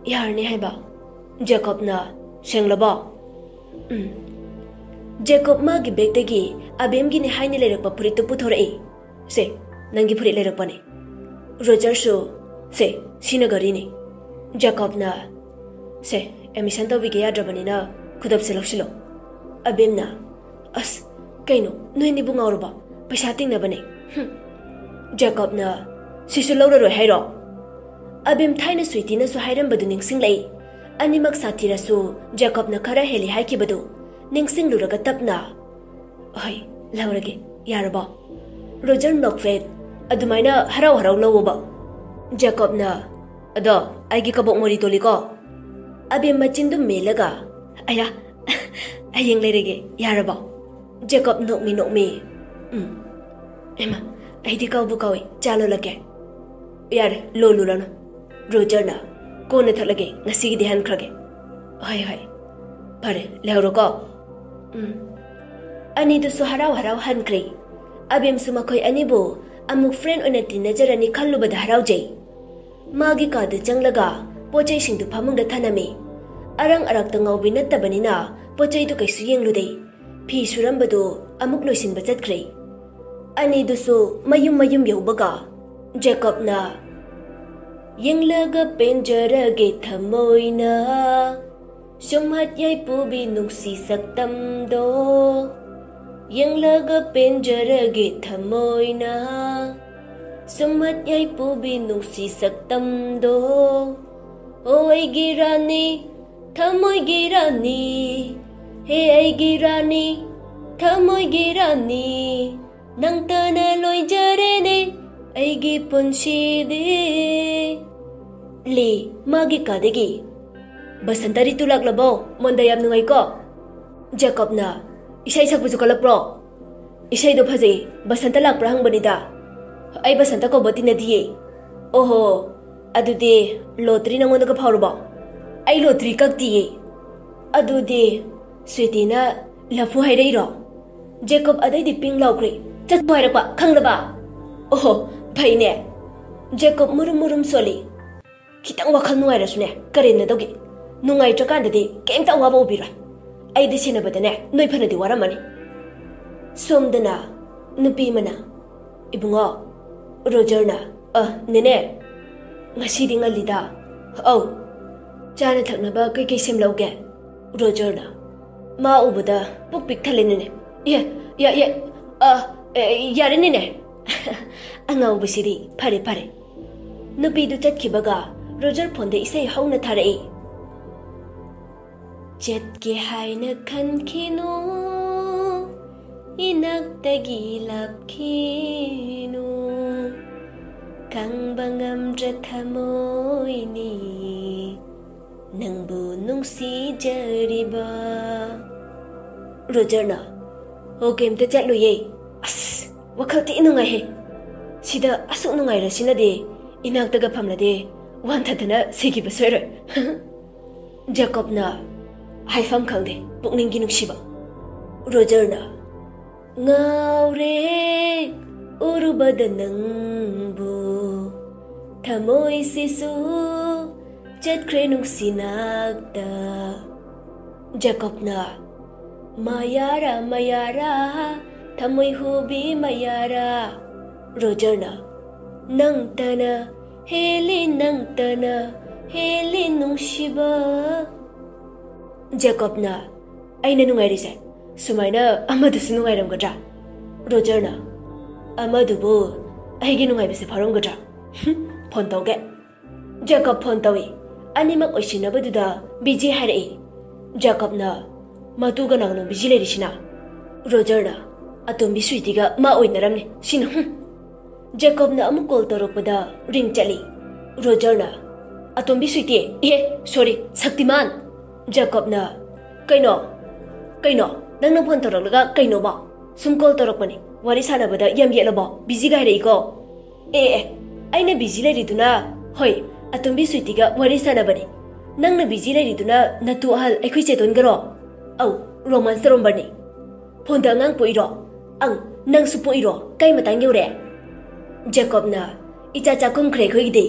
"ꯌꯥꯔꯅꯤ ꯍꯥꯏꯕ?" ꯖꯦꯀꯣꯕꯅ, "ꯁꯦꯡꯂꯕꯣ?" "ꯎꯝ꯫" ꯖꯦꯀꯣꯕ ꯃꯥꯒꯤ ꯕꯦꯒꯇꯒꯤ ꯑꯕꯦꯝꯒꯤꯅꯤ ꯍꯥꯏꯅ ꯂꯩꯔꯛꯄ ꯐꯨꯔꯤꯠꯇꯨ ꯄꯨꯊꯣꯔꯛꯏ꯫ "ꯁꯦ, ꯅꯪꯒꯤ ꯐꯨꯔꯤꯠ ꯂꯩꯔꯛꯄꯅꯤ꯫" ꯔꯣꯖꯔꯁꯨ, "ꯁꯦ, ꯁꯤꯅ ꯒꯥꯔꯤꯅꯤ꯫" ꯖꯦꯀꯣꯕꯅ, "ꯁꯦ, ꯑꯦꯗꯃꯤꯁꯟ ꯇꯧꯕꯤꯒꯦ ꯌꯥꯗ꯭ꯔꯕꯅꯤꯅ ꯈꯨꯗꯞꯁꯦ ꯂꯧꯁꯤꯜꯂꯣ꯫" ꯑꯕꯦꯝꯅ, "ꯑꯁ, ꯀꯩꯅꯣ, ꯅꯣꯏꯅꯤꯕꯨ ꯉꯥꯎꯔꯕꯣ? ꯄꯩꯁꯥ ꯇꯤꯡꯅꯕꯅꯦ꯫" ꯍꯨꯝ꯫ ꯖꯦꯀꯣꯕꯅ, "ꯁꯤꯁꯨ ꯂꯧꯔꯔꯣꯏ ꯍꯥꯏꯔꯣ?" ꯑꯕꯦꯝ ꯊꯥꯏꯅ ꯁ꯭ꯋꯤꯇꯤꯅꯁꯨ ꯍꯥꯏꯔꯝꯕꯗꯨ ꯅꯤꯡꯁꯤꯡꯂꯛꯏ꯫ ꯑꯅꯤꯃꯛ ꯁꯥꯊꯤꯔꯁꯨ ꯖꯦꯀꯣꯕꯅ ꯈꯔ ꯍꯦꯜꯂꯤ ꯍꯥꯏꯈꯤꯕꯗꯨ ꯅꯤꯡꯁꯤꯡꯂꯨꯔꯒ ꯇꯞꯅ, "ꯍꯣꯏ, ꯂꯧꯔꯒꯦ, ꯌꯥꯔꯕꯣ?" ꯔꯣꯖꯔ ꯅꯣꯛꯐꯦꯠ, "ꯑꯗꯨꯃꯥꯏꯅ ꯍꯔꯥꯎ ꯍꯔꯥꯎ ꯂꯧꯋꯣꯕ꯫" ꯖꯦꯀꯣꯕꯅ, "ꯑꯗꯣ ꯑꯩꯒꯤ ꯀꯕꯣꯛ ꯃꯣꯔꯤ ꯇꯣꯜꯂꯤꯀꯣ?" ꯑꯕꯦꯝ ꯃꯆꯤꯟꯗꯨ ꯃꯦꯜꯂꯒ, "ꯑꯌꯥ, ꯍꯌꯦꯡ ꯂꯩꯔꯒꯦ, ꯌꯥꯔꯕꯣ?" ꯖꯦꯀꯣꯕ ꯅꯣꯛꯃꯤ ꯅꯣꯛꯃꯤ, "ꯎꯝ꯫ ꯍꯩꯃꯥ, ꯑꯩꯗꯤ ꯀꯥꯎꯕꯨ ꯀꯥꯎꯏ, ꯆꯥ ꯂꯣꯜꯂꯛꯀꯦ꯫" "ꯌꯥꯔꯦ, ꯂꯣꯜꯂꯨꯔꯅꯨ꯫" ꯔꯣꯖꯔꯅ, "ꯀꯣꯟꯅ ꯊꯛꯂꯒꯦ, ꯉꯁꯤꯒꯤꯗꯤ ꯍꯟꯈ꯭ꯔꯒꯦ꯫" "ꯍꯣꯏ, ꯍꯣꯏ꯫ ꯐꯔꯦ, ꯂꯩꯍꯧꯔꯣꯀꯣ꯫" ꯎꯝ꯫ ꯑꯅꯤꯗꯨꯁꯨ ꯍꯔꯥꯎ ꯍꯔꯥꯎ ꯍꯟꯈ꯭ꯔꯦ꯫ ꯑꯕꯦꯝꯁꯨ ꯃꯈꯣꯏ ꯑꯅꯤꯕꯨ ꯑꯃꯨꯛ ꯐ꯭ꯔꯦꯟ ꯑꯣꯏꯅ ꯇꯤꯟꯅꯖꯔꯅꯤ ꯈꯜꯂꯨꯕꯗ ꯍꯔꯥꯎꯖꯩ꯫ ꯃꯥꯒꯤ ꯀꯥꯗ ꯆꯪꯂꯒ ꯄꯣꯠ ꯆꯩꯁꯤꯡꯗꯨ ꯐꯃꯨꯡꯗ ꯊꯅꯝꯃꯤ꯫ ꯑꯔꯪ ꯑꯔꯥꯛꯇ ꯉꯥꯎꯕꯤ ꯅꯠꯇꯕꯅꯤꯅ ꯄꯣꯠ ꯆꯩꯗꯨ ꯀꯩꯁꯨ ꯌꯦꯡꯂꯨꯗꯦ꯫ ꯐꯤ ꯁꯨꯔꯝꯕꯗꯨ ꯑꯃꯨꯛ ꯂꯣꯏꯁꯤꯟꯕ ꯆꯠꯈ꯭ꯔꯦ꯫ ꯑꯅꯤꯗꯨꯁꯨ ꯃꯌꯨꯝ ꯃꯌꯨꯝ ꯌꯧꯕꯒ ꯖꯦꯀꯣꯕꯅ, "ꯌꯦꯡꯂꯒ ꯄꯦꯟꯖꯔꯒꯦ ꯊꯃꯣꯏꯅ, ꯁꯨꯝꯍꯠ ꯌꯥꯏꯄꯨꯕꯤ ꯅꯨꯡꯁꯤ ꯁꯛꯇꯝꯗꯣ꯫ ꯌꯦꯡꯂꯒ ꯄꯦꯟꯖꯔꯒꯦ ꯊꯃꯣꯏꯅ, ꯁꯨꯝꯍꯠ ꯌꯥꯏꯄꯨꯕꯤ ꯅꯨꯡꯁꯤ ꯁꯛꯇꯝꯗꯣ꯫ ꯑꯣ ꯑꯩꯒꯤ ꯔꯥꯅꯤ, ꯊꯃꯣꯏꯒꯤ ꯔꯥꯅꯤ, ꯍꯦ ꯑꯩꯒꯤ ꯔꯥꯅꯤ, ꯊꯃꯣꯏꯒꯤ ꯔꯥꯅꯤ, ꯅꯪꯇꯅ ꯂꯣꯏꯖꯔꯦꯅꯦ ꯑꯩꯒꯤ ꯄꯨꯟꯁꯤꯗꯤ꯫" ꯂꯤ, ꯃꯥꯒꯤ ꯀꯥꯗꯒꯤ, "ꯕꯁꯟꯇ ꯔꯤꯇꯨ ꯂꯥꯛꯂꯕꯣ? ꯃꯣꯟꯗ ꯌꯥꯝ ꯅꯨꯡꯉꯥꯏꯀꯣ?" ꯖꯦꯀꯣꯕꯅ, "ꯏꯁꯩ ꯁꯛꯄꯁꯨ ꯀꯜꯂꯛꯄ꯭ꯔꯣ? ꯏꯁꯩꯗꯣ ꯐꯖꯩ, ꯕꯁꯟꯇ ꯂꯥꯛꯄ꯭ꯔꯥ ꯍꯪꯕꯅꯤꯗ꯫ ꯑꯩ ꯕꯁꯟꯇ ꯀꯧꯕ ꯇꯤꯟꯅꯗꯤꯌꯦ꯫" "ꯑꯣꯍꯣ, ꯑꯗꯨꯗꯤ ꯂꯣꯇ꯭ꯔꯤ ꯅꯪꯉꯣꯟꯗꯒ ꯐꯥꯎꯔꯕꯣ?" "ꯑꯩ ꯂꯣꯇ꯭ꯔꯤ ꯀꯛꯇꯤꯌꯦ꯫" "ꯑꯗꯨꯗꯤ ꯁ꯭ꯋꯤꯇꯤꯅ ꯂꯐꯨ ꯍꯥꯏꯔꯛꯏꯔꯣ?" ꯖꯦꯀꯣꯕ ꯑꯗꯩꯗꯤ ꯄꯤꯡ ꯂꯥꯎꯈ꯭ꯔꯦ꯫ "ꯆꯠꯄ ꯍꯥꯏꯔꯛꯄ, ꯈꯪꯂꯕ?" "ꯑꯣꯍꯣ, ꯐꯩꯅꯦ꯫" ꯖꯦꯀꯣꯕ ꯃꯨꯔꯨꯝ ꯃꯨꯔꯨꯝ ꯁꯣꯜꯂꯤ꯫ ꯈꯤꯇꯪ ꯋꯥꯈꯜ ꯅꯨꯡꯉꯥꯏꯔꯁꯨꯅꯦ, ꯀꯔꯦꯝꯅꯗꯧꯒꯤ꯫ ꯅꯨꯡꯉꯥꯏꯇ꯭ꯔꯀꯥꯟꯗꯗꯤ ꯀꯩꯝꯇ ꯑꯋꯥꯕ ꯎꯕꯤꯔꯣꯏ꯫ ꯑꯩꯗꯤ ꯁꯦꯟꯅꯕꯗꯅꯦ, ꯅꯣꯏ ꯐꯅꯗꯤ ꯋꯥꯔꯝꯃꯅꯤ꯫ ꯁꯣꯝꯗꯅ ꯅꯨꯄꯤ ꯑꯃꯅ, "ꯏꯕꯨꯡꯉꯣ, ꯔꯣꯖꯔꯅ, ꯑ, ꯅꯦꯅꯦ, ꯉꯁꯤꯗꯤ ꯉꯜꯂꯤꯗ꯫ ꯑꯧ, ꯆꯥꯅ ꯊꯛꯅꯕ ꯀꯩꯀꯩ ꯁꯦꯝꯂꯧꯒꯦ?" ꯔꯣꯖꯔꯅ, ꯃꯥ ꯎꯕꯗ ꯄꯨꯛ ꯄꯤꯛ ꯊꯜꯂꯦ, ꯅꯦꯅꯦ꯫ "ꯌꯦ, ꯌꯥ, ꯌꯥ, ꯑ, ꯑꯦ, ꯌꯥꯔꯦ, ꯅꯦꯅꯦ꯫" ꯑꯉꯥꯎꯕꯁꯤꯗꯤ ꯐꯔꯦ, ꯐꯔꯦ꯫ ꯅꯨꯄꯤꯗꯨ ꯆꯠꯈꯤꯕꯒ ꯔꯣꯖꯔ ꯐꯣꯟꯗ ꯏꯁꯩ ꯍꯧꯅ ꯊꯥꯔꯛꯏ꯫ "ꯆꯠꯀꯦ ꯍꯥꯏꯅ ꯈꯟꯈꯤꯅꯨ, ꯏꯅꯥꯛꯇꯒꯤ ꯂꯥꯞꯈꯤꯅꯨ꯫ ꯈꯪꯕ ꯉꯝꯗ꯭ꯔ ꯊꯃꯣꯏꯅꯤ, ꯅꯪꯕꯨ ꯅꯨꯡꯁꯤꯖꯔꯤꯕ꯫" ꯔꯣꯖꯔꯅ, "ꯑꯣ, ꯀꯩꯝꯇ ꯆꯠꯂꯣꯏꯌꯦ꯫ ꯑꯁ, ꯋꯥꯈꯜ ꯊꯤ ꯅꯨꯡꯉꯥꯏꯍꯦ꯫ ꯁꯤꯗ ꯑꯁꯨꯛ ꯅꯨꯡꯉꯥꯏꯔꯁꯤꯅꯗꯤ, ꯏꯅꯥꯛꯇꯒ ꯐꯝꯂꯗꯤ ꯋꯥꯟꯊꯗꯅ ꯁꯤꯈꯤꯕ ꯁꯣꯏꯔꯣꯏ꯫" ꯖꯦꯀꯣꯕꯅ, "ꯍꯥꯏꯐꯝ ꯈꯪꯗꯦ, ꯄꯨꯛꯅꯤꯡꯒꯤ ꯅꯨꯡꯁꯤꯕ꯫" ꯔꯣꯖꯔꯅ, "ꯉꯥꯎꯔꯦ ꯎꯔꯨꯕꯗ ꯅꯪꯕꯨ, ꯊꯃꯣꯏꯁꯤꯁꯨ ꯆꯠꯈ꯭ꯔꯦ ꯅꯨꯡꯁꯤ ꯅꯥꯛꯇ꯫" ꯖꯦꯀꯣꯕꯅ, "ꯃꯌꯥꯔꯥ, ꯃꯌꯥꯔꯥ, ꯊꯃꯣꯏ ꯍꯨꯕꯤ ꯃꯌꯥꯔꯥ꯫" ꯔꯣꯖꯔꯅ, "ꯅꯪꯇꯅ ꯍꯦꯜꯂꯤ, ꯅꯪꯇꯅ ꯍꯦꯜꯂꯤ ꯅꯨꯡꯁꯤꯕ꯫" ꯖꯦꯀꯣꯕꯅ, "ꯑꯩꯅ ꯅꯨꯡꯉꯥꯏꯔꯤꯁꯦ ꯁꯨꯃꯥꯏꯅ ꯑꯃꯗꯨꯁꯨ ꯅꯨꯡꯉꯥꯏꯔꯝꯒꯗ꯭ꯔꯥ?" ꯔꯣꯖꯔꯅ, "ꯑꯃꯗꯨꯕꯨ ꯑꯩꯒꯤ ꯅꯨꯡꯉꯥꯏꯕꯁꯦ ꯐꯥꯎꯔꯝꯒꯗ꯭ꯔꯥ? ꯍꯨꯝ, ꯐꯣꯟ ꯇꯧꯒꯦ꯫" ꯖꯦꯀꯣꯕ ꯐꯣꯟ ꯇꯧꯏ꯫ ꯑꯅꯤꯃꯛ ꯑꯣꯏꯁꯤꯟꯅꯕꯗꯨꯗ ꯕꯤꯖꯤ ꯍꯥꯏꯔꯛꯏ꯫ ꯖꯦꯀꯣꯕꯅ, "ꯃꯇꯨ ꯀꯅꯥꯒꯅꯣ ꯕꯤꯖꯤ ꯂꯩꯔꯤꯁꯤꯅ?" ꯔꯣꯖꯔꯅ, "ꯑꯇꯣꯝꯕꯤ ꯁ꯭ꯋꯤꯇꯤꯒ ꯃꯥ ꯑꯣꯏꯅꯔꯝꯅꯤ ꯁꯤꯅ, ꯍꯨꯝ꯫" ꯖꯦꯀꯣꯕꯅ ꯑꯃꯨꯛ ꯀꯣꯜ ꯇꯧꯔꯛꯄꯗ ꯔꯤꯡ ꯆꯠꯂꯤ꯫ ꯔꯣꯖꯔꯅ, "ꯑꯇꯣꯝꯕꯤ ꯁ꯭ꯋꯤꯇꯤ, ꯏꯍꯦ, ꯁꯣꯔꯤ, ꯁꯛꯇꯤꯃꯥꯟ꯫" ꯖꯦꯀꯣꯕꯅ, "ꯀꯩꯅꯣ? ꯀꯩꯅꯣ? ꯅꯪꯅ ꯐꯣꯟ ꯇꯧꯔꯛꯂꯒ ꯀꯩꯅꯣꯕ? ꯁꯨꯝ ꯀꯣꯜ ꯇꯧꯔꯛꯄꯅꯤ, ꯋꯥꯔꯤ ꯁꯥꯟꯅꯕꯗ ꯌꯥꯝ ꯌꯦꯠꯂꯕꯣ? ꯕꯤꯖꯤꯒ ꯍꯥꯏꯔꯛꯏꯀꯣ꯫" "ꯑꯦ, ꯑꯦ, ꯑꯩꯅ ꯕꯤꯖꯤ ꯂꯩꯔꯤꯗꯨꯅ, ꯍꯣꯏ, ꯑꯇꯣꯝꯕꯤ ꯁ꯭ꯋꯤꯇꯤꯒ ꯋꯥꯔꯤ ꯁꯥꯟꯅꯕꯅꯤ꯫ ꯅꯪꯅ ꯕꯤꯖꯤ ꯂꯩꯔꯤꯗꯨꯅ ꯅꯇꯨ ꯑꯍꯜ ꯑꯩꯈꯣꯏ ꯆꯦꯇꯣꯟꯒꯔꯣ?" "ꯑꯧ, ꯔꯣꯃꯥꯟꯁ ꯇꯧꯔꯝꯕꯅꯤ꯫" "ꯐꯣꯟꯗ ꯑꯉꯥꯡ ꯄꯣꯛꯏꯔꯣ?" "ꯑꯪ, ꯅꯪꯁꯨ ꯄꯣꯛꯏꯔꯣ? ꯀꯩ ꯃꯇꯥꯡ ꯌꯧꯔꯦ?" ꯖꯦꯀꯣꯕꯅ, "ꯏꯆꯥ ꯆꯥꯛꯈꯨꯝꯈ꯭ꯔꯦ ꯑꯩꯈꯣꯏꯒꯤꯗꯤ꯫"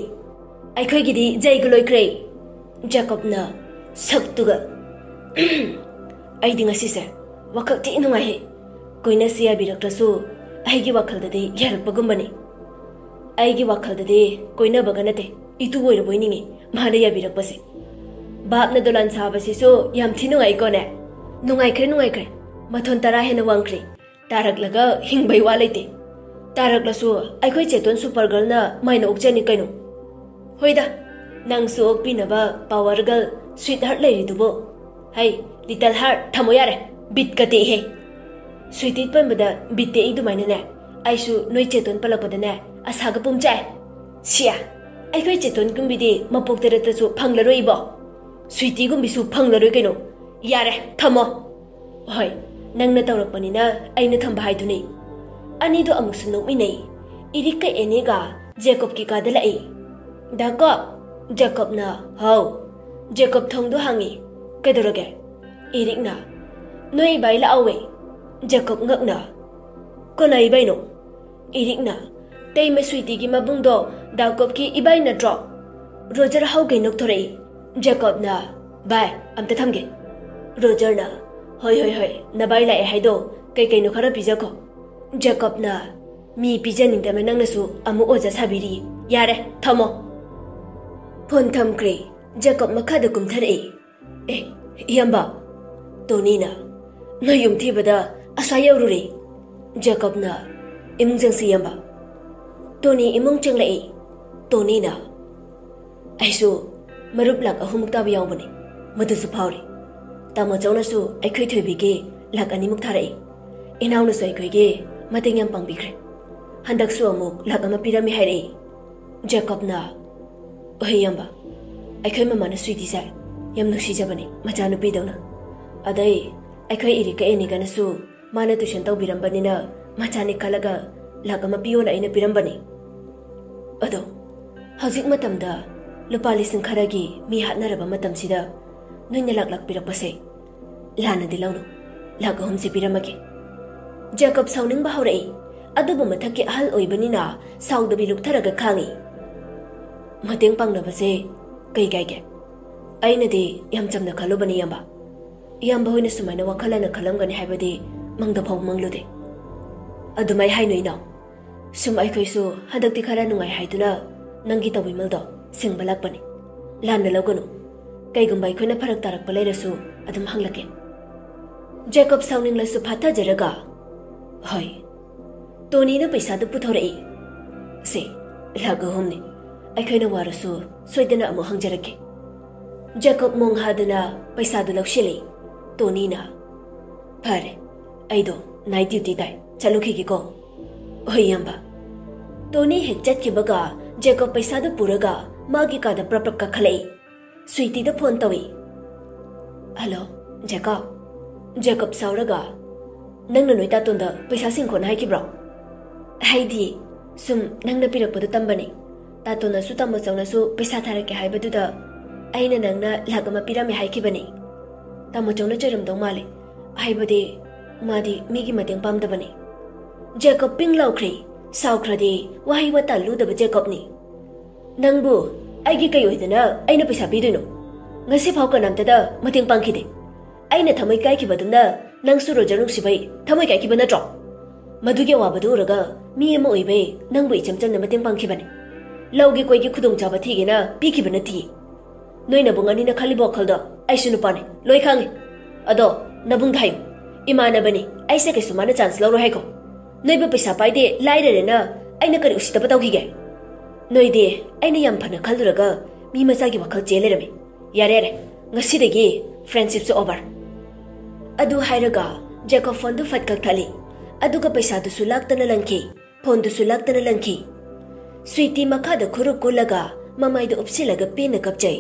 "ꯑꯩꯈꯣꯏꯒꯤꯗꯤ ꯖꯩꯒ ꯂꯣꯏꯈ꯭ꯔꯦ", ꯖꯦꯀꯣꯕꯅ ꯁꯛꯇꯨꯒ꯫ "ꯑꯩꯗꯤ ꯉꯁꯤꯁꯦ ꯋꯥꯈꯜ ꯊꯤ ꯅꯨꯡꯉꯥꯏꯍꯦ꯫ ꯀꯣꯏꯅꯁꯤ ꯌꯥꯕꯤꯔꯛꯇ꯭ꯔꯁꯨ ꯑꯩꯒꯤ ꯋꯥꯈꯜꯗꯗꯤ ꯌꯥꯔꯛꯄꯒꯨꯝꯕꯅꯤ꯫ ꯑꯩꯒꯤ ꯋꯥꯈꯜꯗꯗꯤ ꯀꯣꯏꯅꯕꯒ ꯅꯠꯇꯦ, ꯏꯇꯨ ꯑꯣꯏꯔꯕꯣꯏ ꯅꯤꯡꯉꯤ ꯃꯥꯅ ꯌꯥꯕꯤꯔꯛꯄꯁꯦ꯫ ꯕꯥꯞꯅ ꯗꯣꯂꯥꯟ ꯁꯥꯕꯁꯤꯁꯨ ꯌꯥꯝ ꯊꯤ ꯅꯨꯡꯉꯥꯏꯀꯣꯅꯦ꯫ ꯅꯨꯡꯉꯥꯏꯈ꯭ꯔꯦ, ꯅꯨꯡꯉꯥꯏꯈ꯭ꯔꯦ꯫ ꯃꯊꯣꯟ ꯇꯔꯥ ꯍꯦꯟꯅ ꯋꯥꯡꯈ꯭ꯔꯦ꯫ ꯇꯥꯔꯛꯂꯒ ꯍꯤꯡꯕꯩ ꯋꯥ ꯂꯩꯇꯦ꯫ ꯇꯥꯔꯛꯂꯁꯨ ꯑꯩꯈꯣꯏ ꯆꯦꯇꯣꯟ ꯁꯨꯄꯔ ꯒꯔꯜꯅ ꯃꯥꯏꯅ ꯑꯣꯛꯆꯅꯤ ꯀꯩꯅꯣ꯫ ꯍꯣꯏꯗ, ꯅꯪꯁꯨ ꯑꯣꯛꯄꯤꯅꯕ ꯄꯥꯋꯔ ꯒꯔꯜ ꯁ꯭ꯋꯤꯠ ꯍꯥꯔꯠ ꯂꯩꯔꯤꯗꯨꯕꯨ꯫ ꯍꯩ, ꯂꯤꯇꯜ ꯍꯥꯔꯠ, ꯊꯝꯃꯣ ꯌꯥꯔꯦ꯫ ꯕꯤꯠꯀ ꯇꯦꯛꯏꯍꯦ꯫ ꯁ꯭ꯋꯤꯇꯤ ꯄꯟꯕꯗ ꯕꯤꯠ ꯇꯦꯛꯏ ꯑꯗꯨꯃꯥꯏꯅꯅꯦ꯫ ꯑꯩꯁꯨ ꯅꯣꯏ ꯆꯦꯇꯣꯟ ꯄꯜꯂꯛꯄꯗꯅꯦ ꯑꯁꯥꯒ ꯄꯨꯝꯆꯥꯏ꯫ ꯁꯤꯌꯥ, ꯑꯩꯈꯣꯏ ꯆꯦꯇꯣꯟꯒꯨꯝꯕꯤꯗꯤ ꯃꯄꯣꯛꯇ ꯅꯠꯇ꯭ꯔꯁꯨ ꯐꯪꯂꯔꯣꯏ ꯏꯕꯣ꯫ ꯁ꯭ꯋꯤꯇꯤꯒꯨꯝꯕꯤꯁꯨ ꯐꯪꯂꯔꯣꯏ ꯀꯩꯅꯣ꯫ ꯌꯥꯔꯦ, ꯊꯝꯃꯣ꯫ ꯍꯣꯏ, ꯅꯪꯅ ꯇꯧꯔꯛꯄꯅꯤꯅ ꯑꯩꯅ ꯊꯝꯕ ꯍꯥꯏꯗꯨꯅꯤ꯫ ꯑꯅꯤꯗꯣ ꯑꯃꯨꯛꯁꯨ ꯅꯣꯛꯃꯤꯟꯅꯩ꯫ ꯏꯔꯤꯛꯀ ꯑꯦꯅꯤꯒ ꯖꯦꯀꯣꯕꯀꯤ ꯀꯥꯗ ꯂꯥꯛꯏ꯫ "ꯗꯥ ꯀꯣꯞ!" ꯖꯦꯀꯣꯕꯅ꯫ "ꯍꯥꯎ!" ꯖꯦꯀꯣꯕ ꯊꯣꯡꯗꯣ ꯍꯥꯡꯉꯤ꯫ "ꯀꯩꯗꯧꯔꯒꯦ?" ꯏꯔꯤꯛꯅ꯫ "ꯅꯣꯏ ꯏꯕꯥꯏ ꯂꯥꯛꯍꯧꯋꯦ!" ꯖꯦꯀꯣꯕ ꯉꯛꯅ꯫ "ꯀꯅꯥ ꯏꯕꯥꯏꯅꯣ?" ꯏꯔꯤꯛꯅ꯫ "ꯇꯩꯃ ꯁ꯭ꯋꯤꯇꯤꯒꯤ ꯃꯕꯨꯡꯗꯣ ꯗꯥ ꯀꯣꯞꯀꯤ ꯏꯕꯥꯏ ꯅꯠꯇ꯭ꯔꯣ?" ꯔꯣꯖꯔ ꯍꯧꯒꯩ ꯅꯣꯛꯊꯣꯔꯛꯏ꯫ ꯖꯦꯀꯣꯕꯅ꯫ "ꯚꯥꯏ, ꯑꯝꯇ ꯊꯝꯒꯦ꯫" ꯔꯣꯖꯔꯅ꯫ "ꯍꯣꯏ, ꯍꯣꯏ, ꯍꯣꯏ, ꯅꯕꯥꯏ ꯂꯥꯛꯑꯦ ꯍꯥꯏꯗꯣ ꯀꯩ ꯀꯩꯅꯣ ꯈꯔ ꯄꯤꯖꯈꯣ꯫" ꯖꯦꯀꯣꯕꯅ꯫ "ꯃꯤ ꯄꯤꯖꯅꯤꯡꯗꯕ ꯅꯪꯅꯁꯨ ꯑꯃꯨꯛ ꯑꯣꯖꯥ ꯁꯥꯕꯤꯔꯤ꯫ ꯌꯥꯔꯦ, ꯊꯝꯃꯣ꯫" ꯐꯣꯟ ꯊꯝꯈ꯭ꯔꯦ꯫ ꯖꯦꯀꯣꯕ ꯃꯈꯥꯗ ꯀꯨꯝꯊꯔꯛꯏ꯫ "ꯑꯦ, ꯏꯌꯥꯝꯕ!" ꯇꯣꯅꯤꯅ꯫ "ꯅꯣꯏ ꯌꯨꯝ ꯊꯤꯕꯗ ꯑꯁ꯭ꯋꯥꯏ ꯌꯧꯔꯨꯔꯦ꯫" ꯖꯦꯀꯣꯕꯅ꯫ "ꯏꯃꯨꯡ ꯆꯪꯁꯤ, ꯏꯌꯥꯝꯕ꯫" ꯇꯣꯅꯤ ꯏꯃꯨꯡ ꯆꯪꯂꯛꯏ꯫ ꯇꯣꯅꯤꯅ꯫ "ꯑꯩꯁꯨ ꯃꯔꯨꯞ ꯂꯥꯛ ꯑꯍꯨꯝꯃꯨꯛ ꯇꯥꯕ ꯌꯥꯎꯕꯅꯦ, ꯃꯗꯨꯁꯨ ꯐꯥꯎꯔꯦ꯫ ꯇꯥꯃꯣ ꯆꯧꯅꯁꯨ ꯑꯩꯈꯣꯏ ꯊꯣꯏꯕꯤꯒꯤ ꯂꯥꯛ ꯑꯅꯤꯃꯨꯛ ꯊꯥꯔꯛꯏ꯫ ꯏꯅꯥꯎꯅꯁꯨ ꯑꯩꯈꯣꯏꯒꯤ ꯃꯇꯦꯡ ꯌꯥꯝ ꯄꯥꯡꯕꯤꯈ꯭ꯔꯦ꯫ ꯍꯟꯗꯛꯁꯨ ꯑꯃꯨꯛ ꯂꯥꯛ ꯑꯃ ꯄꯤꯔꯝꯃꯤ ꯍꯥꯏꯔꯛꯏ꯫" ꯖꯦꯀꯣꯕꯅ꯫ "ꯑꯣꯍꯦ ꯏꯌꯥꯝꯕ, ꯑꯩꯈꯣꯏ ꯃꯃꯥꯅ ꯁ꯭ꯋꯤꯇꯤꯁꯦ ꯌꯥꯝ ꯅꯨꯡꯁꯤꯖꯕꯅꯦ, ꯃꯆꯥꯅꯨꯄꯤꯗꯧꯅ꯫ ꯑꯗꯩ ꯑꯩꯈꯣꯏ ꯏꯔꯤꯛꯀ ꯑꯦꯅꯤꯒꯅꯁꯨ ꯃꯥꯅ ꯇꯨꯏꯁꯟ ꯇꯧꯕꯤꯔꯝꯕꯅꯤꯅ ꯃꯆꯥꯅꯤ ꯈꯜꯂꯒ ꯂꯥꯛ ꯑꯃ ꯄꯤꯌꯣꯅ ꯑꯩꯅ ꯄꯤꯔꯝꯕꯅꯤ꯫ ꯑꯗꯣ ꯍꯧꯖꯤꯛ ꯃꯇꯝꯗ ꯂꯨꯄꯥ ꯂꯤꯁꯤꯡ ꯈꯔꯒꯤ ꯃꯤ ꯍꯥꯠꯅꯔꯕ ꯃꯇꯝꯁꯤꯗ ꯅꯣꯏꯅ ꯂꯥꯛ ꯂꯥꯛ ꯄꯤꯔꯛꯄꯁꯦ ꯂꯥꯟꯅꯗꯤ ꯂꯧꯅꯨ꯫ ꯂꯥꯛ ꯑꯍꯨꯝꯁꯦ ꯄꯤꯔꯝꯃꯒꯦ꯫" ꯖꯦꯀꯣꯕ ꯁꯥꯎꯅꯤꯡꯕ ꯍꯧꯔꯛꯏ, ꯑꯗꯨꯕꯨ ꯃꯊꯛꯀꯤ ꯑꯍꯜ ꯑꯣꯏꯕꯅꯤꯅ ꯁꯥꯎꯗꯕꯤ ꯂꯨꯛꯊꯔꯒ ꯈꯥꯡꯉꯤ꯫ ꯃꯇꯦꯡ ꯄꯥꯡꯅꯕꯁꯦ ꯀꯩ ꯀꯥꯏꯒꯦ? ꯑꯩꯅꯗꯤ ꯌꯥꯝ ꯆꯝꯅ ꯈꯜꯂꯨꯕꯅꯤ, ꯏꯌꯥꯝꯕ꯫ ꯏꯌꯥꯝꯕ ꯍꯣꯏꯅ ꯁꯨꯃꯥꯏꯅ ꯋꯥꯈꯜ ꯍꯟꯅ ꯈꯜꯂꯝꯒꯅꯤ ꯍꯥꯏꯕꯗꯤ ꯃꯪꯗ ꯐꯥꯎ ꯃꯪꯂꯨꯗꯦ꯫ ꯑꯗꯨꯃꯥꯏ ꯍꯥꯏꯅꯨ, ꯏꯅꯥꯎ꯫ ꯁꯨꯝ ꯑꯩꯈꯣꯏꯁꯨ ꯍꯟꯗꯛꯇꯤ ꯈꯔ ꯅꯨꯡꯉꯥꯏ ꯍꯥꯏꯗꯨꯅ ꯅꯪꯒꯤ ꯇꯧꯕꯤꯃꯜꯗꯣ ꯁꯤꯡꯕ ꯂꯥꯛꯄꯅꯤ꯫ ꯂꯥꯟꯅ ꯂꯧꯒꯅꯨ꯫ ꯀꯩꯒꯨꯝꯕ ꯑꯩꯈꯣꯏꯅ ꯐꯔꯛ ꯇꯥꯔꯛꯄ ꯂꯩꯔꯁꯨ ꯑꯗꯨꯝ ꯍꯪꯂꯛꯀꯦ꯫ ꯖꯦꯀꯣꯕ ꯁꯥꯎꯅꯤꯡꯂꯁꯨ ꯐꯥꯊꯖꯔꯒ, "ꯍꯣꯏ, ꯇꯣꯅꯤꯅ ꯄꯩꯁꯥꯗꯨ ꯄꯨꯊꯣꯔꯛꯏ꯫ ꯁꯦ, ꯂꯥꯛ ꯑꯍꯨꯝꯅꯤ꯫ ꯑꯩꯈꯣꯏꯅ ꯋꯥꯔꯁꯨ ꯁꯣꯏꯗꯅ ꯑꯃꯨꯛ ꯍꯪꯖꯔꯛꯀꯦ꯫" ꯖꯦꯀꯣꯕ ꯃꯣꯡ ꯍꯥꯗꯨꯅ ꯄꯩꯁꯥꯗꯨ ꯂꯧꯁꯤꯜꯂꯤ꯫ ꯇꯣꯅꯤꯅ, "ꯐꯔꯦ, ꯑꯩꯗꯣ ꯅꯥꯏꯠ ꯗ꯭ꯌꯨꯇꯤ ꯇꯥꯏ, ꯆꯠꯂꯨꯈꯤꯒꯦꯀꯣ꯫" "ꯍꯣꯏ, ꯏꯌꯥꯝꯕ꯫" ꯇꯣꯅꯤ ꯍꯦꯛ ꯆꯠꯈꯤꯕꯒ ꯖꯦꯀꯣꯕ ꯄꯩꯁꯥꯗꯨ ꯄꯨꯔꯒ ꯃꯥꯒꯤ ꯀꯥꯗ ꯄ꯭ꯔꯞ ꯄ꯭ꯔꯞ ꯀꯥꯈꯠꯂꯛꯏ꯫ ꯁ꯭ꯋꯤꯇꯤꯗ ꯐꯣꯟ ꯇꯧꯏ꯫ "ꯍꯜꯂꯣ, ꯖꯦꯀꯣꯕ꯫" ꯖꯦꯀꯣꯕ ꯁꯥꯎꯔꯒ, "ꯅꯪꯅ ꯅꯣꯏ ꯇꯥꯇꯣꯟꯗ ꯄꯩꯁꯥ ꯁꯤꯡꯈꯣꯅ ꯍꯥꯏꯈꯤꯕ꯭ꯔꯣ?" "ꯍꯥꯏꯗꯤ, ꯁꯨꯝ ꯅꯪꯅ ꯄꯤꯔꯛꯄꯗꯣ ꯇꯝꯕꯅꯤ꯫ ꯇꯥꯇꯣꯟꯅꯁꯨ ꯇꯥꯃꯣ ꯆꯧꯅꯁꯨ ꯄꯩꯁꯥ ꯊꯥꯔꯛꯀꯦ ꯍꯥꯏꯕꯗꯨꯗ ꯑꯩꯅ ꯅꯪꯅ ꯂꯥꯛ ꯑꯃ ꯄꯤꯔꯝꯃꯦ ꯍꯥꯏꯈꯤꯕꯅꯤ꯫ ꯇꯥꯃꯣ ꯆꯧꯅ ꯆꯩꯔꯝꯗꯧ ꯃꯥꯜꯂꯦ꯫ ꯍꯥꯏꯕꯗꯤ, ꯃꯥꯗꯤ ꯃꯤꯒꯤ ꯃꯇꯦꯡ ꯄꯥꯝꯗꯕꯅꯤ꯫" ꯖꯦꯀꯣꯕ ꯄꯤꯡ ꯂꯥꯎꯈ꯭ꯔꯦ꯫ ꯁꯥꯎꯈ꯭ꯔꯗꯤ ꯋꯥꯍꯩ ꯋꯥꯇꯥ ꯂꯨꯗꯕ ꯖꯦꯀꯣꯕꯅꯤ꯫ "ꯅꯪꯕꯨ ꯑꯩꯒꯤ ꯀꯩ ꯑꯣꯏꯗꯅ ꯑꯩꯅ ꯄꯩꯁꯥ ꯄꯤꯗꯣꯏꯅꯣ? ꯉꯁꯤꯐꯥꯎ ꯀꯅꯥꯝꯇꯗ ꯃꯇꯦꯡ ꯄꯥꯡꯈꯤꯗꯦ꯫ ꯑꯩꯅ ꯊꯃꯣꯏ ꯀꯥꯏꯈꯤꯕꯗꯨꯝꯅ ꯅꯪꯁꯨ ꯔꯣꯖꯔ ꯅꯨꯡꯁꯤꯕꯩ ꯊꯃꯣꯏ ꯀꯥꯏꯈꯤꯕ ꯅꯠꯇ꯭ꯔꯣ? ꯃꯗꯨꯒꯤ ꯑꯋꯥꯕꯗꯨ ꯎꯔꯒ ꯃꯤ ꯑꯃ ꯑꯣꯏꯕꯩ ꯅꯪꯕꯨ ꯏꯆꯝ ꯆꯝꯅ ꯃꯇꯦꯡ ꯄꯥꯡꯈꯤꯕꯅꯤ꯫ ꯂꯧꯒꯤ ꯀꯣꯏꯒꯤ ꯈꯨꯗꯣꯡꯆꯥꯕ ꯊꯤꯒꯦꯅ ꯄꯤꯈꯤꯕ ꯅꯠꯇꯤꯌꯦ꯫ ꯅꯣꯏ ꯅꯕꯨꯡ ꯑꯅꯤꯅ ꯈꯜꯂꯤꯕ ꯋꯥꯈꯜꯗꯣ ꯑꯩꯁꯨ ꯅꯨꯄꯥꯅꯤ, ꯂꯣꯏ ꯈꯪꯉꯤ꯫ ꯑꯗꯣ ꯅꯕꯨꯡꯗ ꯍꯥꯏꯌꯨ, ꯏꯃꯥꯟꯅꯕꯅꯤ, ꯑꯩꯁꯦ ꯀꯩꯁꯨ ꯃꯥꯅ ꯆꯥꯟꯁ ꯂꯧꯔꯣꯏ ꯍꯥꯏꯀꯣ꯫ ꯅꯣꯏꯕꯨ ꯄꯩꯁꯥ ꯄꯥꯏꯗꯦ, ꯂꯥꯏꯔꯔꯦꯅ ꯑꯩꯅ ꯀꯔꯤ ꯎꯁꯤꯠꯇꯕ ꯇꯧꯈꯤꯒꯦ? ꯅꯣꯏꯗꯤ ꯑꯩꯅ ꯌꯥꯝ ꯐꯅ ꯈꯜꯂꯨꯔꯒ ꯃꯤ ꯃꯆꯥꯒꯤ ꯋꯥꯈꯜ ꯆꯦ ꯂꯩꯔꯝꯃꯤ꯫ ꯌꯥꯔꯦ, ꯌꯥꯔꯦ, ꯉꯁꯤꯗꯒꯤ ꯐ꯭ꯔꯦꯟꯁꯤꯞꯁꯨ ꯑꯣꯚꯔ꯫" ꯑꯗꯨ ꯍꯥꯏꯔꯒ ꯖꯦꯀꯣꯕ ꯐꯣꯟꯗꯨ ꯐꯠ ꯀꯛꯊꯠꯂꯤ꯫ ꯑꯗꯨꯒ ꯄꯩꯁꯥꯗꯨꯁꯨ ꯂꯥꯛꯇꯅ ꯂꯪꯈꯤ, ꯐꯣꯟꯗꯨꯁꯨ ꯂꯥꯛꯇꯅ ꯂꯪꯈꯤ꯫ ꯁ꯭ꯋꯤꯇꯤ ꯃꯈꯥꯗ ꯈꯨꯔꯨ ꯀꯨꯜꯂꯒ ꯃꯃꯥꯏꯗ ꯎꯞꯁꯤꯜꯂꯒ ꯄꯦꯟꯅ ꯀꯞꯆꯩ꯫